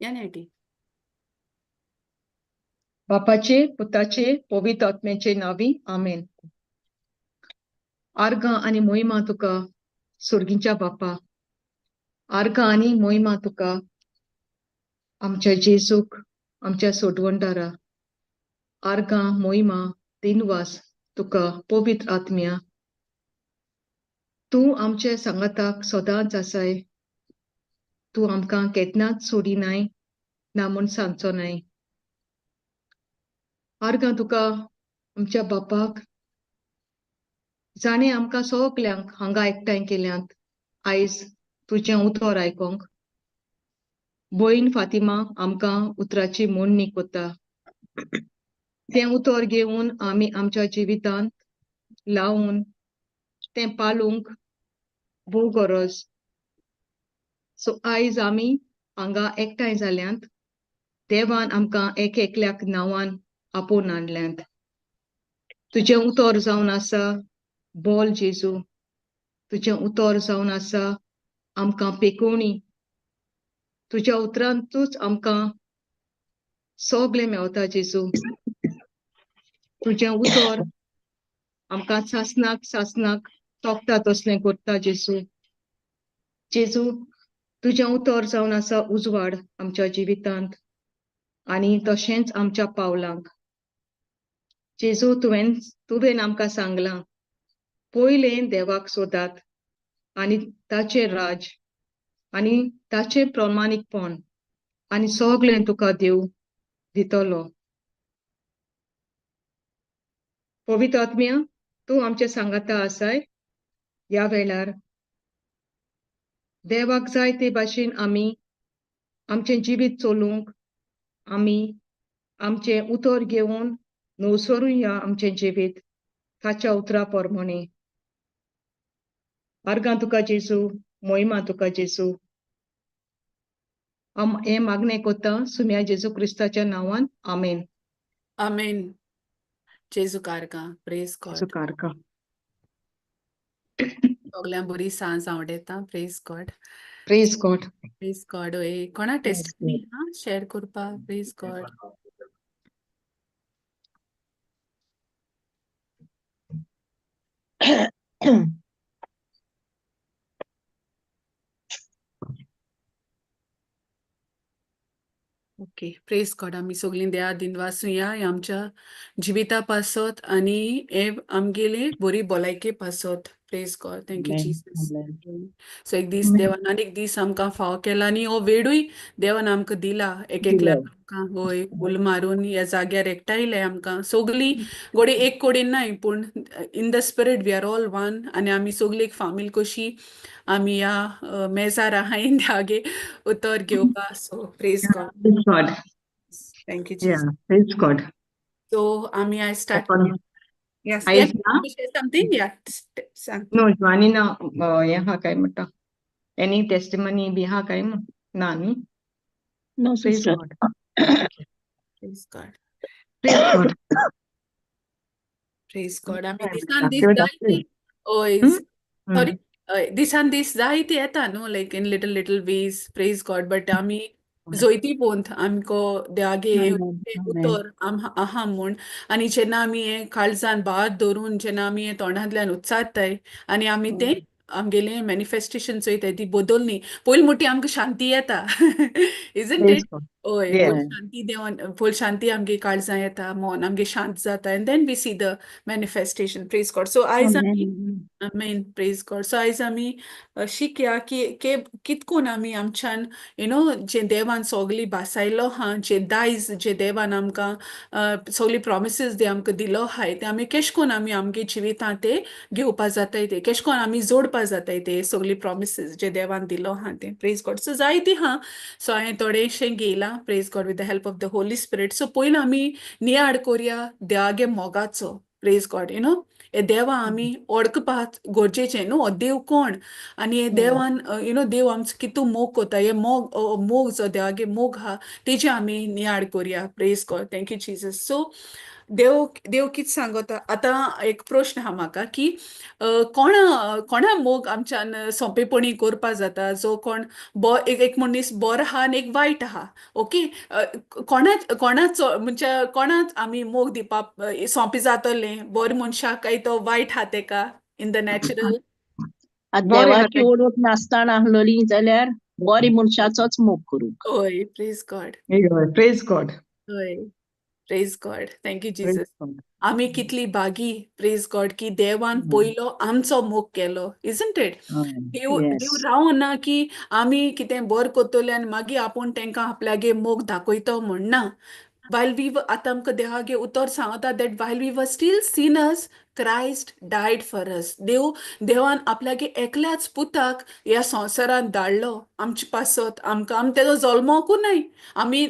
NIT. बापाचे, पुताचे, पवित्र आत्म्याचे नावी, आमेन. आर्गां आनी मोहिमा तुका सुर्गींच्या बापा, आर्गां आनी मोहिमा तुका आमच्या जेजूक, आमच्या सोडवणदारा. आर्गां मोहिमा दिनवास तुका पवित्र आत्म्या. तूं आमच्या सांगाताक सदांच आसाय. तूं आमकां केन्नाच सोडिनाय ना म्हूण सांगचो नाय. आर्गां तुका आमच्या बापाक, जाणें आमकां सगल्यांक हांगा एकठांय केल्यांत आयज तुजें उतर आयकोंक. भयण फातिमा आमकां उतराची मोडणी कोता. तें उतर घेवन आमी आमच्या जिवितांत लावन तें पालूंक भोव गरज. सो आयज आमी हांगा एकठांय जाल्यांत. देवान आमकां एक एकल्याक नांवान आपोवन हाडल्यांत. तुजें उतर जावन आसा बोल जेजू, तुजें उतर जावन आसा आमकां पेकोवणी. तुज्या उतरांतूच आमकां सगळें मेवता जेजू. तुजें उतर आमकां सासनाक सासनाक तोखता तसलें करता जेजू. जेजू तुजें उतर जावन आसा उजवाड आमच्या जिवितांत आनी तशेंच आमच्या पावलांक. जेजू तुवें आमकां सांगलां, पयलें देवाक सोदात आनी ताचें राज आनी ताचें प्रमाणीकपण आनी सगळें तुका देव दितलो. पवित्र आत्म्या, तूं आमच्या सांगाता आसाय. ह्या वेळार देवाक जाय ते भाशेन आमी आमचें जिवीत चलोवंक आमी आमचें उतर घेवन नवसरुया आमचें जिवीत ताच्या उतरा प्रमाणे. आर्गां तुका जेजू, मोहिमा तुका जेजू. हें मागणें कोत्ता सुम्या जेजू क्रिस्ताच्या नांवान, आमेन. आमेन. जेजू कारका, प्रेज गॉड. जेजू कारका. सगळ्यांक बरी सांज आवडटा. Praise God. Praise God. Praise God. हय, कोणा टेस्टिमनी हा शेअर करपाक? Praise God. Okay, praise God. आमी सगळीं देवा दिनवासुया आमच्या जिविता पासत आनी हे आमगेले बरी भलायके पासत. Praise God. Thank you Jesus. So एक दीस देवान आनी एक दीस आमकां फावो केला आनी हो वेळूय देवान आमकां दिला एक एकल्याक आमकां. हय, उल मारून ह्या जाग्यार एकठांयले आमकां सगळीं घोडये एक कडेन नाय, पूण in the spirit we are all one. आनी आमी सगळीं एक फामील कशी आमी ह्या मेजार आहाय देवागे उतर घेवपा. So praise God. Thank you Jesus. Praise God. So आमी आयज स्टार्ट. Yes, आयज yes, ना? You share something? Yeah, सांग. नो, जॉनीना हें आहा काय म्हणटा, एनी टेस्टिमनी बी आहा काय म्हण ना न्ही? No, praise sister. God. Praise God. Praise God. Praise God. आमी दिसान दीस जायती, हय, सॉरी, हय, दिसान दीस जायती येता न्हू, like in little little ways. Praise God. But आमी जोयती पोंत आमकां देवागे उतर आहा म्हूण. आनी जेन्ना आमी हें काळजान भार धरून जेन्ना आमी हें तोंडांतल्यान उच्चारताय आनी आमी तें आमगेलें मॅनिफेस्टेशन चोयताय ती बदलनी, पयलीं मोटी आमकां शांती येता. Isn't it? हय, फूल शांती देवान, फूल शांती आमगे काळजां येता, मन आमगे शांत जाता, and then we see the manifestation. Praise God. So आयज आमी, आमेन, प्रेज गॉड. सो आयज आमी शिकया की कितकून आमी आमच्यान you know जे देवान सगली भासायलो आहा, जे दायज जे देवान आमकां सगली प्रॉमिसीस जे आमकां दिलो आहाय, ते आमी केश कोन आमी आमगे जिवितांत ते घेवपा जाताय, ते केश कोन आमी जोडपा जाताय ते सगली प्रॉमिसीस जे देवान दिलो आहा ते. Praise God. सो जायती आहा. सो हांवें थोडेशें घेयलां. Praise God, with the help of the Holy Spirit. So पयलीं आमी नियाळ कोरया देवागे मोगाचो. प्रेज गॉड. You know हे देवा आमी वळखपाक गरजेचें न्हू, हो देव कोण आनी हे देवान you know देव आमचो कितू मोग कोता. हे मोग, मोग जो देवागे मोग आहा तेजे आमी नियाळ कोरया. Praise God. Thank you Jesus. So देव देव कित सांगता आतां एक प्रश्न आहा म्हाका की कोणा कोणा मोग आमच्यान सोंपेपणी करपा जाता जो कोण बो एक एक मनीस बरो आहा आनी एक वायट आहा ओके कोणा कोणाचो म्हणजे कोणाक आमी मोग दिवपाक सोंपें जातलें बरें मनशाक काय तो वायट आहा तेका इन the natural? आतां बरें आहा देवाची तें. ओळख नासतना आसलेली जाल्यार बरे मनशाचोच मोग करूंक. हय, प्रेज गॉड. हय, प्रेज गॉड. हय, praise God, thank you praise Jesus. God. आमी कितली भागी, प्रेज गॉड, की देवान पयलो आमचो मोग केलो, इजंट it? देव देव रावना की आमी कितें बरें करतले आनी मागीर आपूण तांकां आपल्यागे मोग दाखयतो म्हण ना. While we were, आतां आमकां देवागे उतर सांगता that while we were still sinners, Christ died for us. देव देवान आपल्यागे एकल्याच पुताक ह्या संवसारांत धाडलो आमचे पासत. आमकां आमी तेजो जल्मोकूय नाय आमी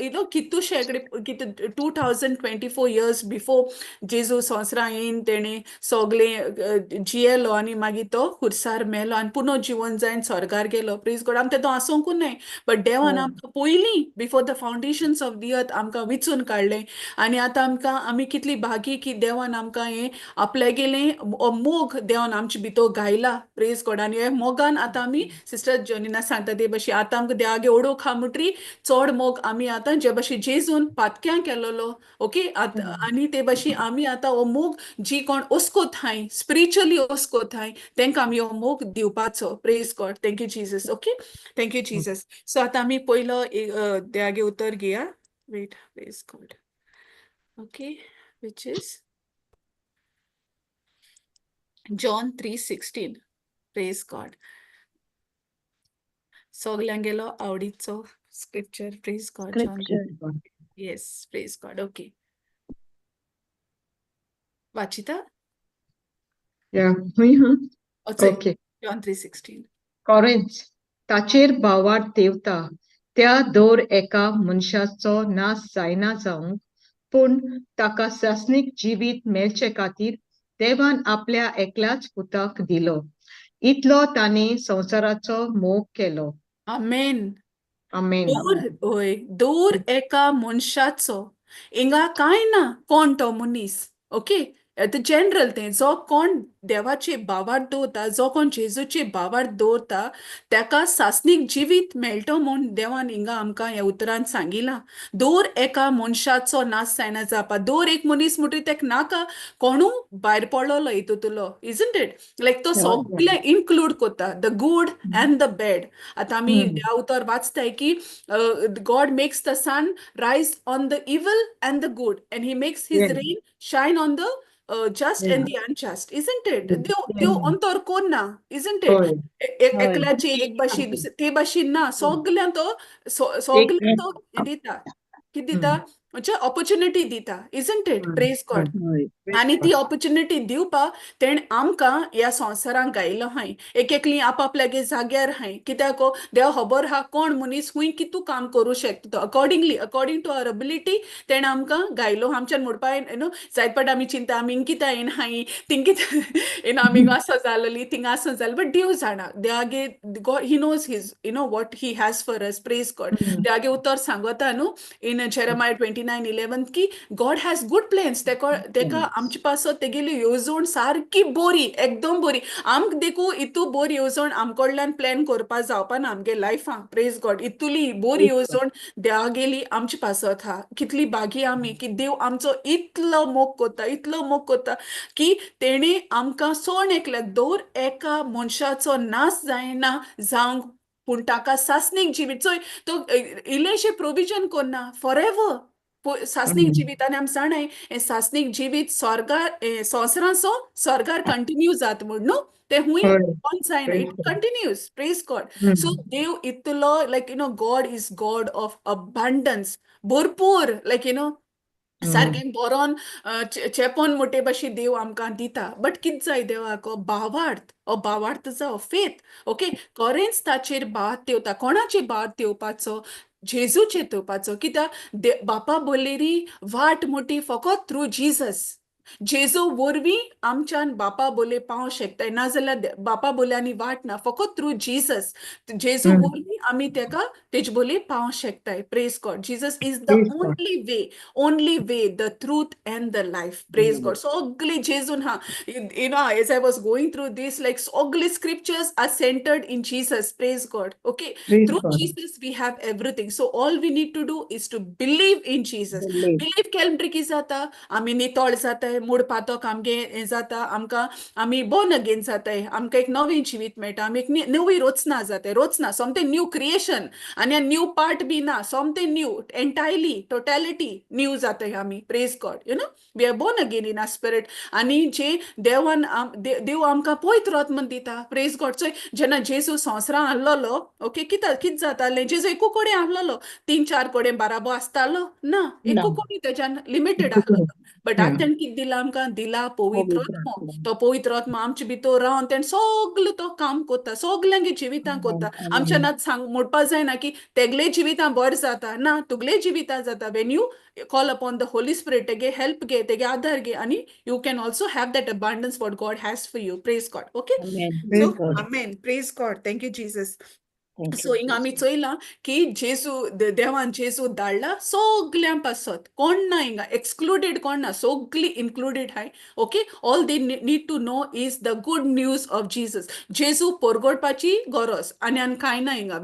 you know कितूशे कडेन कितें 2024 years before जेजू संवसारांत येवन तेणें सगळें जियेलो आनी मागीर तो खुर्सार मेलो आनी पुनः जिवन जावन स्वर्गार गेलो. प्रेज गॉड. आमी तेदो आसोंकूय नाय, बट देवान आमकां पयलीं before the foundations of the earth आमकां विचून काडलें. आनी आतां आमकां आमी कितली भागी की देवान आमकां हें आपल्यागेलें मोग देवान आमचे भितर घायला. प्रेज गॉड. आनी ह्या मोगान आतां आमी सिस्टर जोनिना सांगता ते भशेन आतां आमकां देवागे ओडोख आहा म्हणटरी चड मोग आमी आतां जे भशेन जेजून पातक्यां केलेलो, ओके, आतां आनी ते भशेन आमी आतां हो मोग जी कोण ओस्कोत हाय, स्पिरिच्युअली ओस्कोत हाय, तांकां आमी हो मोग दिवपाचो. Praise God, thank you Jesus. Okay, thank you Jesus. So आतां आमी पयलो देवागे उतर घेया. Wait, praise God. Okay, which is John 3:16. Praise God. सगल्यांगेलो आवडीचो scripture. Praise God. John. Scripture. Yes, praise God. Okay. वाचिता? Yeah, हुंय हां. ओचे. ओके. John 3:16. खरेंच ताचेर भावार्थ देवता त्या दर एका मनशाचो नाश जायना जावंक, पूण ताका सासणीक जिवीत मेळचे खातीर देवान आपल्या एकल्याच पुताक दिलो. इतलो ताणें संवसाराचो मोग केलो. आमेन. आमेन. दर, हय, दर एका मनशाचो. हिंगा कांय ना कोण तो मनीस, ओके, आतां जनरल तें जो कोण देवाचे भावार्थ दवरता, जो कोण जेजूचे भावार्थ दवरता, ताका सासणीक जिवीत मेळटो म्हूण देवान हिंगा आमकां ह्या उतरान सांगिलां. दर एका मनशाचो नाश जायना जावपा. दर एक मनीस म्हणटरी तेका नाका कोणू भायर पडलेलो हितूंतलो, इजंट it? लायक तो सगळे इन्क्लूड करता, the good and the bad. आतां आमी देवा उतर वाचताय की God makes the sun rise on the evil and the good, and he makes his rain shine on the just and the unjust, isn't it? देव देव अंतर कोन्ना, isn't it? एकल्याची एक भाशेन ते भाशेन ना, सगल्यांक तो सगल्यांक तो हें दिता. कितें दिता? म्हणजे ऑपॉर्च्युनिटी दिता, isn't it? Praise God. आनी ती ऑपॉर्च्युनिटी दिवपाक तेणें आमकां ह्या संवसारांत घायलो हाय. एक एकलीं आपापल्यागे जाग्यार हाय. कित्याक देव खबर आहा कोण मनीस खूंय कितू काम करूं शकता. Accordingly, according to our ability तेणें आमकां घायलो. आमच्यान म्हणपा you know जायत फावट आमी चिंता आमी इंकिता येन हाय, थिंकिता you know आमी हिंगा जालोली, थिंगा जालो, बट देव जाणा. देवागे God, he knows his you know what he has for us. Praise God. देवागे उतर सांगता न्हू इन जेरमाय 29:11 की गॉड हॅज गुड प्लॅन्स. तेका तेका आमचे पासत तेगेली येवजण सारकी बोरी, एकदम बोरी. आमकां देखू इतू बोरी येवजण आम कडल्यान प्लॅन करपा जावपा ना आमगे लायफान. प्रेज गॉड. इतुली बोरी येवजण देवागेली आमचे पासत आहा. कितली भागी आमी की देव आमचो इतलो मोग करता, इतलो मोग करता की तेणें आमकां सोण एकल्याक दर एका मनशाचो नाश जायना जावंक, पूण ताका सासणीक जिवीत. चोय, तो इल्लेशें प्रोविजन करना, फॉर एवर सासणीक जिवीत. आनी आमी जाणाय हें सासणीक जिवीत स्वर्गार संवसाराचो स्वर्गार कंटिन्यू जाता म्हूण न्हू, तें हूंय बंद जायना, it continues. Praise God. So देव इतलो like God is God of abundance, भरपूर, लायक you know सारकें बरोन चेपोन मोटे भाशेन देव आमकां दिता. बट कितें जाय देवाक? हो भावार्थ, हो भावार्थ जावो, फेथ, ओके. खरेंच ताचेर भावार्थ देवता. कोणाचेर भावार्थ देवपाचो? जेजूचेर देवपाचो. कित्याक बापा बोलेरी वाट मोटी फकत थ्रू जिजस. जेजू वरवीं आमच्यान बापा बोले पावंक शकताय, नाजाल्यार बापा बोल्यांनी वाट ना. फकत थ्रू जीसस, जेजू वरवीं आमी तेका तेज बोले पावंक शकताय. Praise God. Jesus is the Praise God. only way, only way, the truth and the life. Praise God. सगली जेजून हा, as I was going through this, like सगली scriptures are centered in Jesus. Praise God. Okay. Praise Through God. Jesus we have everything. So all we need to do is to believe in Jesus. Believe. Believe केलें म्हणटकीर कितें जाता? आमी नितळ जाताय, mood पातक आमगे हें जाता, आमकां आमी बोर्न अगेन जाताय, आमकां एक नवें जिवीत मेळटा, आमी एक नवी रचना जाताय, रचना सोमतें न्यू क्रिएशन आनी न्यू पार्ट बी ना, सोमतें न्यू, एंटायरली टोटॅलिटी न्यू जाताय आमी. Praise God. We are born again in our spirit. आनी जे देवान देव आमकां पवित्र आत्मा दिता. प्रेज गॉड. चोय, जेन्ना जेजू संवसारां आहलोलो, ओके, कितें कितें जातालें? जेजू एकू कडेन आहलोलो, तीन चार कडेन बाराबो आसतालो ना, एकू कडेन तेज्यान लिमिटेड आहलोलो. बट आतां तेणें कितें दिलां आमकां? दिला पवित्र पवित्र आत्मो. आत्मा. तो पवित्र आत्मा आमचे भितर रावन तेणें सगळें तो काम कोत्ता, सगल्यांगे जिवितां कोत्ता. आमच्यान आतां सांग म्हणपा जायना की तेगले जिवितां बरें जाता ना, तुगले जिवितां जाता. When you call upon the Holy Spirit, तेगे हेल्प घे, तेगे आधार घे आनी you can also have that abundance what God has for you. Praise God. Okay. Amen. So Praise God. Amen. Praise God. Thank you, Jesus. Thank so you, हिंगा आमी Jesus. चोयलां की जेजू, देवान जेजू धाडला सगल्यां पासत. कोण ना हिंगा एक्सक्लुडेड, कोण ना, सगलीं included high. Okay, all they need to know is the good news of Jesus. जेजू परगटपाची गरज आनी आनी कांय ना हिंगा.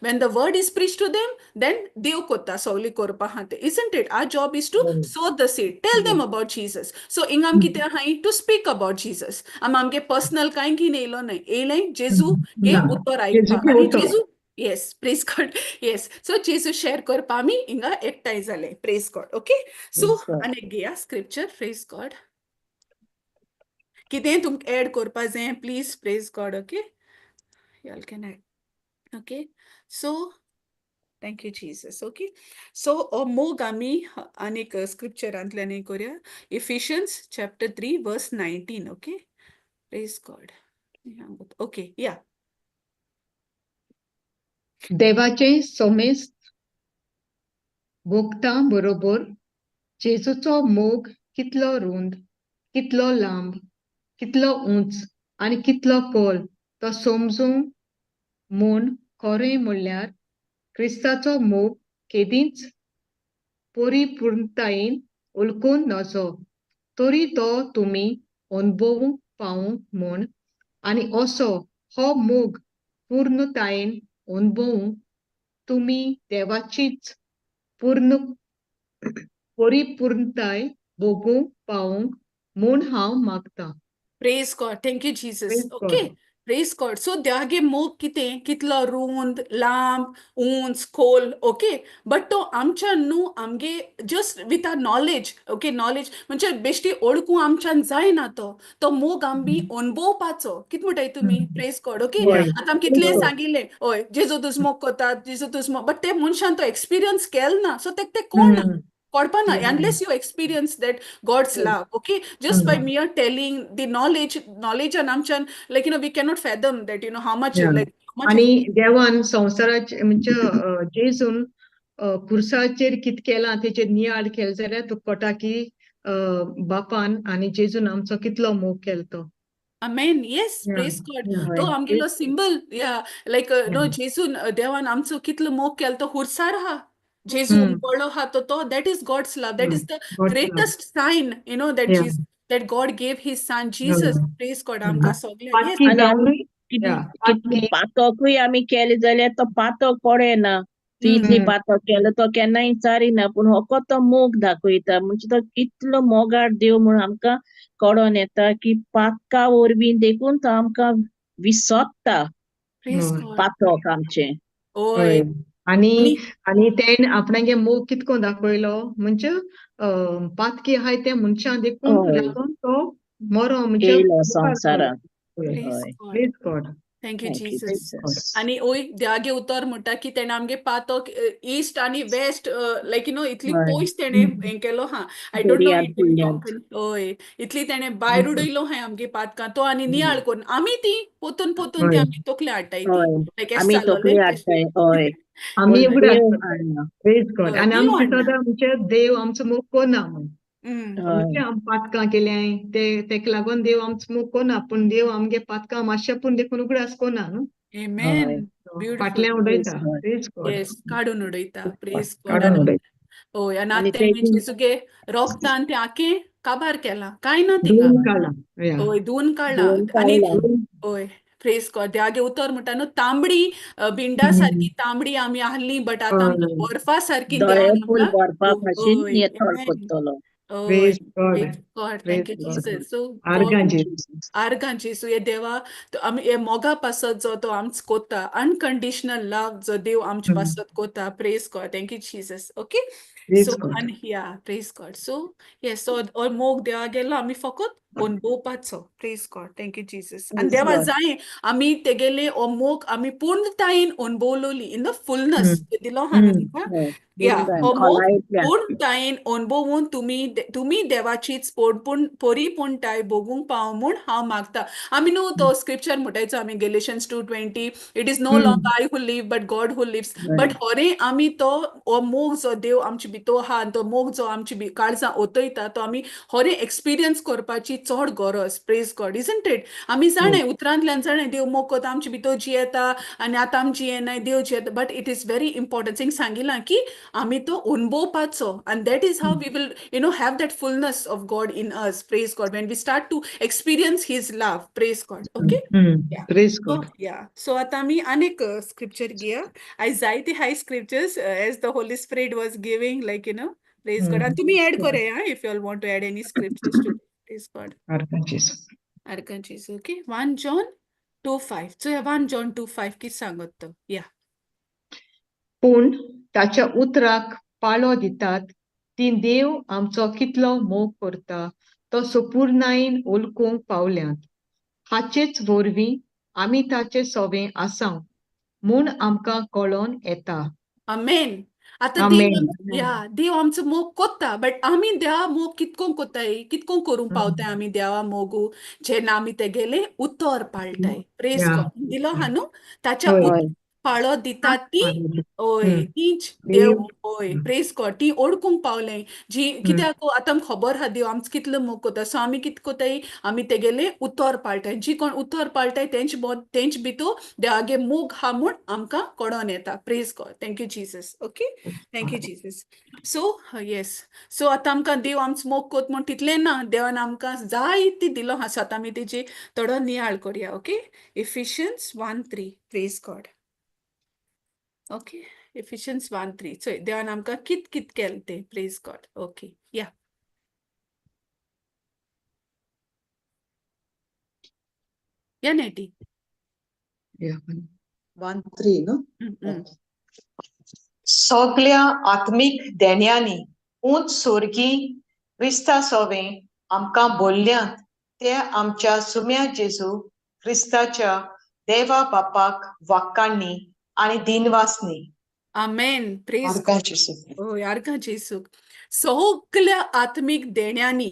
When the word is preach to them, then देव कोत्ता सगळी करपा आहा तें. Isn't it? Our job is to sow the seed, tell them about Jesus. So हिंगा आमी कितें आहाय? To speak about Jesus. आमी आमगे पर्सनल कांय घेवन येयलो न्हय, येयलें जेजू गे ना. उतर आयकपाक जेजूचें आनी उतर. जेजू. Yes, praise God. Yes, so जेजू शेअर करपा आमी हिंगा एकठांय जाले. Praise God. Okay, so Praise God. आनी घेया स्क्रिप्चर. प्रेज गॉड. कितें तुमकां एड करपा जाय, please. Praise God. Okay, y'all can add. Okay, so thank you, Jesus. Okay, so मोग आमी आनीक स्क्रिप्चरांतल्यान हें करूया. Ephesians chapter 3 verse 19. Okay, praise God. Okay, yeah. देवाचे सोमेस्त भोगता बरोबर जेजूचो मोग कितलो रुंद, कितलो लांब, कितलो उंच आनी कितलो खोल तो समजूंक म्हूण, खरें म्हणल्यार क्रिस्ताचो मोग केदींच परिपूर्णतायेन उलकून नजो, तरी तो तुमी अनुभवूंक पावूंक म्हूण आनी असो हो मोग पूर्णतायेन अनुभवूंक तुमी देवाचीच पूर्ण परिपूर्णताय भोगूंक पावूंक म्हूण हांव मागतां. Praise God. Thank you, Jesus. Praise God. Okay. Praise God. So देवागे मोग कितें? कितलो रुंद, लांब, उंच, खोल. ओके, बट तो आमच्यान न्हू, आमगे just with our knowledge, okay, knowledge म्हणजे बेश्टी ओळखूं आमच्यान जायना. तो तो मोग आमी अनुभवपाचो. कित म्हणटाय तुमी? Praise God. Okay. आतां आमी कितलें सांगिल्लें, हय, जेजू तुज मोग करता, जेजू तुज मोग, बट ते मनशान तो एक्सपिरियन्स केल ना, सो तेक तें कोण कळपा ना unless you experience that God's love. Okay, just by mere telling the knowledge, knowledge and आमच्यान like we cannot fathom that how much like how much. आनी देवान संवसाराचे म्हणजे जेजून खुर्साचेर कित केलां तेचेर नियाळ केले जाल्यार तुका कळटा की बापान आनी जेजून आमचो कितलो मोग केलो तो. Amen. Yes, praise God. तो आमगेलो सिंबल, या लायक नो, जेजून, देवान आमचो कितलो मोग केलो तो खुर्सार हा जेजू पडलो हा, तो तो that is God's love. That is the God's love. Greatest sign that Jesus, that God gave his son Jesus. Praise God. आमकां सगळ्यांक. Yes. पातकी आनी जावनूय कितली पातकी पातकूय आमी केले जाल्यार तो पातक पडना. तूं इतली पातक केलो, तो केन्नाय विचारिना, पूण होको तो मोग दाखयता. म्हणजे तो कितलो मोगाळ देव म्हूण आमकां कळोन येता की पातका वरवीं देखून तो आमकां विसोत्ता Praise God. पातक आमचें. ओय. आनी आनी आनी तेणें आपणागे मोग कितको दाखयलो म्हणजे पातकी आहाय ते मनशां देखून लागून तो मरो म्हणजे येयलो मुखार संवसारांत. Praise God. Praise God. Thank you, Thank you, Jesus. Jesus. आनी ओय, देवागे उतर म्हणटा की तेणें आमगे पातक ईस्ट आनी वेस्ट, लायक इतली पयस तेणें हें केलो हा. I don't know. दर्यांत पुडल्यांत. हय, इतली तेणें भायर उडयलो हांवें आमगे पातकां तो आनी नियाळ करून आमी ती पोतून पोतून ती आमी तकले हाडटाय ती लायक एश आमी जालोलें तकली तेश. हाडटाय, हय. आमी पूण उगडास देव करता. हाडना. प्रेज गॉड. हय, आनी देव आमी हाडना. सदां म्हणजे देव आमचो मोग कोना म्हूण. म्हणजे आम पातकां केल्याय ते तेका लागून देव आमचो मोग कोना, पूण देव आमगे पातकां मातशें पूण देखून उगडास कोना न्हू. Amen. Beautiful. फाटल्यान उडयता. Praise God. Yes, काडून उडयता. Praise God. काडून उडयता. हय, आनी आनी आतां तेणी तेजी जेजूगे रोगतान तें आखें काबार केलां, कांय ना थिंगा. धुवन काडला. या. हय, धुवन काडलां. धुवन आनी काडला. हय, प्रेज गॉड. देवागे उतर म्हणटा न्हू, तांबडी बिंडा सारकी तांबडी आमी आहली, बट आतां आमकां बर्फा सारकी दोळे देवान फूल आमकां बर्फा भाशेन हय, नितळ Amen. करतलो. हय, Praise God. Praise God. Thank you Praise God. Jesus. So आर्गां God, जेजू. आर्गां जेजू, हे देवा तो आमी हे मोगा पासत जो तो आमच कोता, अनकंडिशनल लव जो देव आमचे पासत कोता. Praise God. Thank you Jesus. Okay, Praise so God. आनी या, praise God. So yes, so हो मोग देवा गेलो आमी फकत अणभवपाचो. Praise God. Thank you Jesus. आनी Praise देवा God. जाय आमी तेगेले हो मोग आमी पूर्णतायेन अणभवलोली, इन the fullness दिलो आहा न्हू तिका. हय, या, पूर्णतायेन, हो मोग खोलायेंतल्यान. पूर्णतायेन अणभवून तुमी देवाचीच परिपूर्णताय भोगूंक पाव म्हूण हांव मागता. आमी न्हू तो स्क्रिप्चर म्हणटायचो आमी, Galatians 2:20, it is no longer I who live but God who lives. But होरे आमी तो हो मोग जो देव आमचे भितर आहा आनी तो मोग जो आमची काळजां ओतयता तो आमी होरे एक्सपिरियन्स करपाची चड गरज. Praise God. Isn't it? आमी जाणा, उतरांतल्यान जाणा देव मोग कोता, आमचे भितर जियेता आनी आतां आमी जियेनाय, देव जियेता, but it is very important. Thing सांगिलां की आमी तो अणभवपाचो, and that is how we will have that fullness of God in us. Praise God. When we start to experience His love. Praise God. Okay? Yeah. Praise So, God. yeah. So आता आमी आनीक scripture घेया. आयज जायते हाय scriptures as the Holy Spirit was giving, like, praise God. आणि तुम्ही add करूया if you all want to add any scriptures to. Praise God. आर्गां जेजू. आर्गां जेजू. Okay. 1 John 2:5. So 1 John 2:5 कितें सांगत तो? या. पूण ताच्या उतराक पाळो दितात ती देव आमचो कितलो मोग करता तो सुपूर्णायेन ओळखूंक पावल्यात. हाचेच वरवीं आमी ताचे सोवे आसाव म्हूण आमकां कळोन येता. आमेन. आतां देव आमेन. या, देव आमचो मोग कोत्ता, बट आमी देवा मोग कितको कोत्ताय, कितको करूंक पावताय आमी देवा मोगू, जेन्ना आमी तेगेले उतर पाळटाय. प्रेज गॉड. दिलो हा न्हू ताच्या हय. पाळो दिता ती, हय, तीच देव, हय, प्रेज गॉड. ती ओळखूंक पावले जी कित्याक आतां आमकां खबर आहा देव आमचो कितलो मोग कोता. सो आमी कितें कोताय, आमी तेगेले उतर पाळटाय. जी कोण उतर पाळटाय तेंच भितर देवागे मोग आहा म्हूण आमकां कळोन येता. Praise God. Thank you Jesus. Okay, thank you Jesus. So yes, so आतां आमकां देव आमचो मोग कोत म्हूण तितलें ना, देवान आमकां जायती दिलो आहा. सो आतां आमी तेजी थोडो नियाळ करया. Okay, Ephesians 1:3. Praise God. Okay, Ephesians 1:3. So देवान आमकां कित कित केलें तें. Praise God. Okay, या. या नेटी. 1:3 न्हू? सगल्या आत्मीक देण्यांनी उंच सोर्गी क्रिस्ता सोवे आमकां बोल्ल्यात ते आमच्या सुम्या जेजू क्रिस्ताच्या देवा बापाक वाक्कांनी आनी दिनवासनी. आमेन. प्रेज आर्गां जेजू. हय, आर्गां जेजूक. सगल्या आत्मीक देण्यांनी,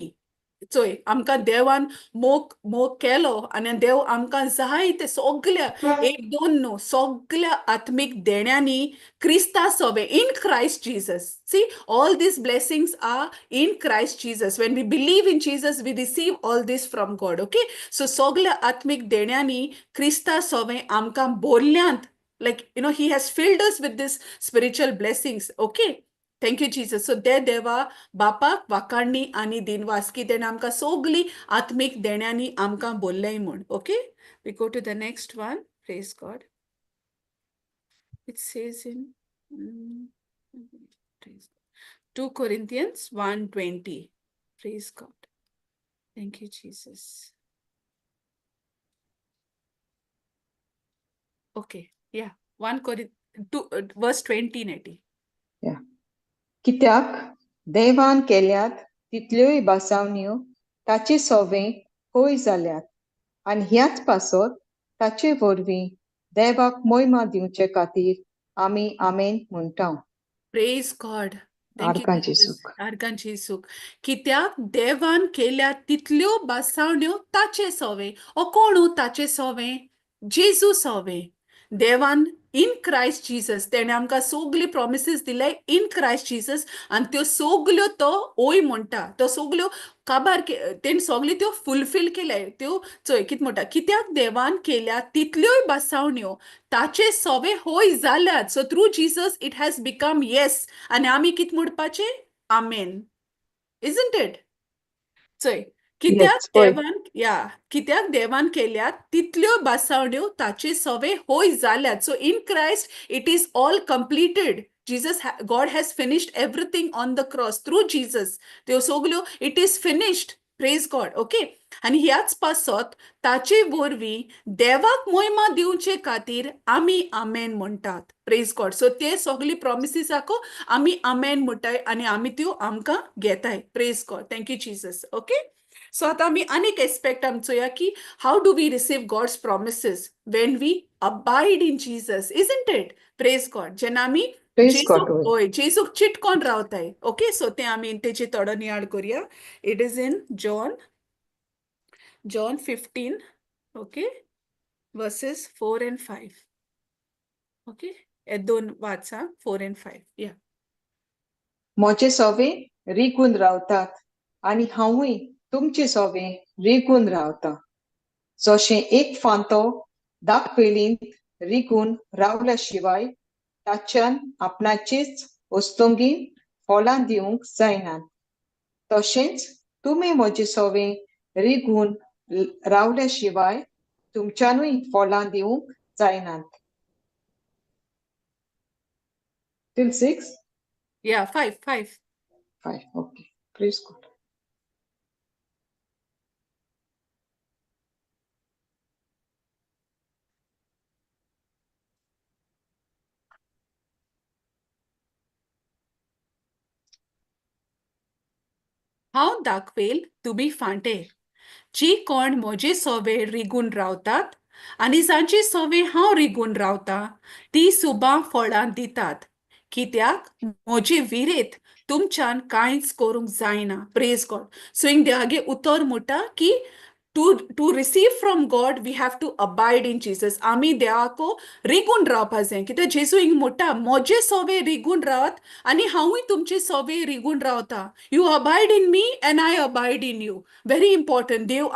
चोय, आमकां देवान मोग मोग केलो आनी देव आमकां जाय ते सगल्या, एक दोन न्हू, सगल्या आत्मीक देण्यांनी क्रिस्ता सोवे, in Christ Jesus. See, all these blessings are in Christ Jesus. When we believe in Jesus, we receive all this from God. Okay, so सगल्या आत्मीक देण्यांनी क्रिस्ता सोवे आमकां बोल्ल्यांत, like, he has filled us with this spiritual blessings. Okay, thank you Jesus. So ते देवा बापाक वाकांनी आनी दिनवास की तेणें आमकां सगली आत्मीक देण्यांनी आमकां बोल्लेय म्हूण. Okay, we go to the next one. Praise God. It says in praise God, 2 Corinthians 1:20. Praise God. Thank you Jesus. Okay, yeah, 1 Corinth 2 verse 20, Nettie. कित्याक देवान केल्यात तितल्योय भासावण्यो ताचे सोवे होय जाल्यात आनी ह्याच पासत ताचे वरवीं देवाक मोयमा दिवचे खातीर आमी आमेन म्हणटा. Praise God. Thank you आर्गां Jesus. जेजूक. आर्गां जेजूक. कित्याक देवान केल्या तितल्यो भासावण्यो ताचे सोवे. ओ कोण ताचे सोवे? जेजू सोवे. देवान इन क्रायस्ट जीसस. तेणें आमकां सगली प्रॉमिसीस दिले इन क्रायस्ट जीसस आनी त्यो सगल्यो तो ओय म्हणटा. त्यो सगल्यो काबार तेणें सगल्यो त्यो फुलफील केले. त्यो चोय कितें म्हणटा, कित्याक देवान केल्या तितल्योय भासावण्यो ताचे सोवे होय जाल्यात. So through Jesus it has become yes. आनी आमी कितें म्हणपाचें? आमेन. Isn't it? चोय कित्याक येस, होय. देवान या कित्याक देवान केल्यात तितल्यो भासावण्यो ताचे सवे होय जाल्यात. So in Christ it is all completed. Jesus, God has finished everything on the cross through Jesus. त्यो सगल्यो it is finished. Praise God. Okay. आनी ह्याच पासत ताचे वरवीं देवाक मोहिमा दिवचे खातीर आमी आमेन म्हणटात. Praise God. सो ते सगली प्रॉमिसीसाको आमी आमेन म्हणटाय आनी आमी त्यो आमकां घेताय. Praise God. Thank you Jesus. Okay. So आतां आमी आनीक एस्पेक्ट आमी चोया की how do we receive God's promises when we abide in Jesus, isn't it? Praise God. जेन्ना आमी Praise God, जेजूक होय. होय जेजूक चिटकोन रावताय. ओके. सो तें आमी तेची थोडो नियाळ करुया. It is in John 15, okay, verses 4 and 5. Okay, हे दोन वाचा, 4 and 5. या. म्हजे सोवे रिगून रावतात आनी हांवूय तुमचे सोवे रिगून रावतां. जशें एक फांतो दाखवेलींत रिगून रावल्या शिवाय ताच्यान आपणाचेच वस्तुंगीन फळां दिवंक जायनात, तशेंच तुमी म्हजे सोवे रिगून रावल्या शिवाय तुमच्यानूय फळां दिवंक जायनात. Till 6? Yeah, 5, 5. 5, okay. Praise God. हांव दाखवेल तुमी फांटे जी कोण म्हजे सोवे रिगून रावतात आनी जांचे सोवे हांव रिगून रावतां ती सुबां फळां दितात, कित्याक म्हजे विरेत तुमच्यान कांयच करूंक जायना. Praise God. सो हिंग देवागे उतर म्हणटा की to receive from God we have to abide in Jesus. आमी देवाको रिगून रावपा जाय. कित्याक जेजू हिंग म्हणटा म्हजे सोवे रिगून रावात आनी हांवूय तुमचे सोवे रिगून रावता. You abide in me and I abide in you. Very important. देव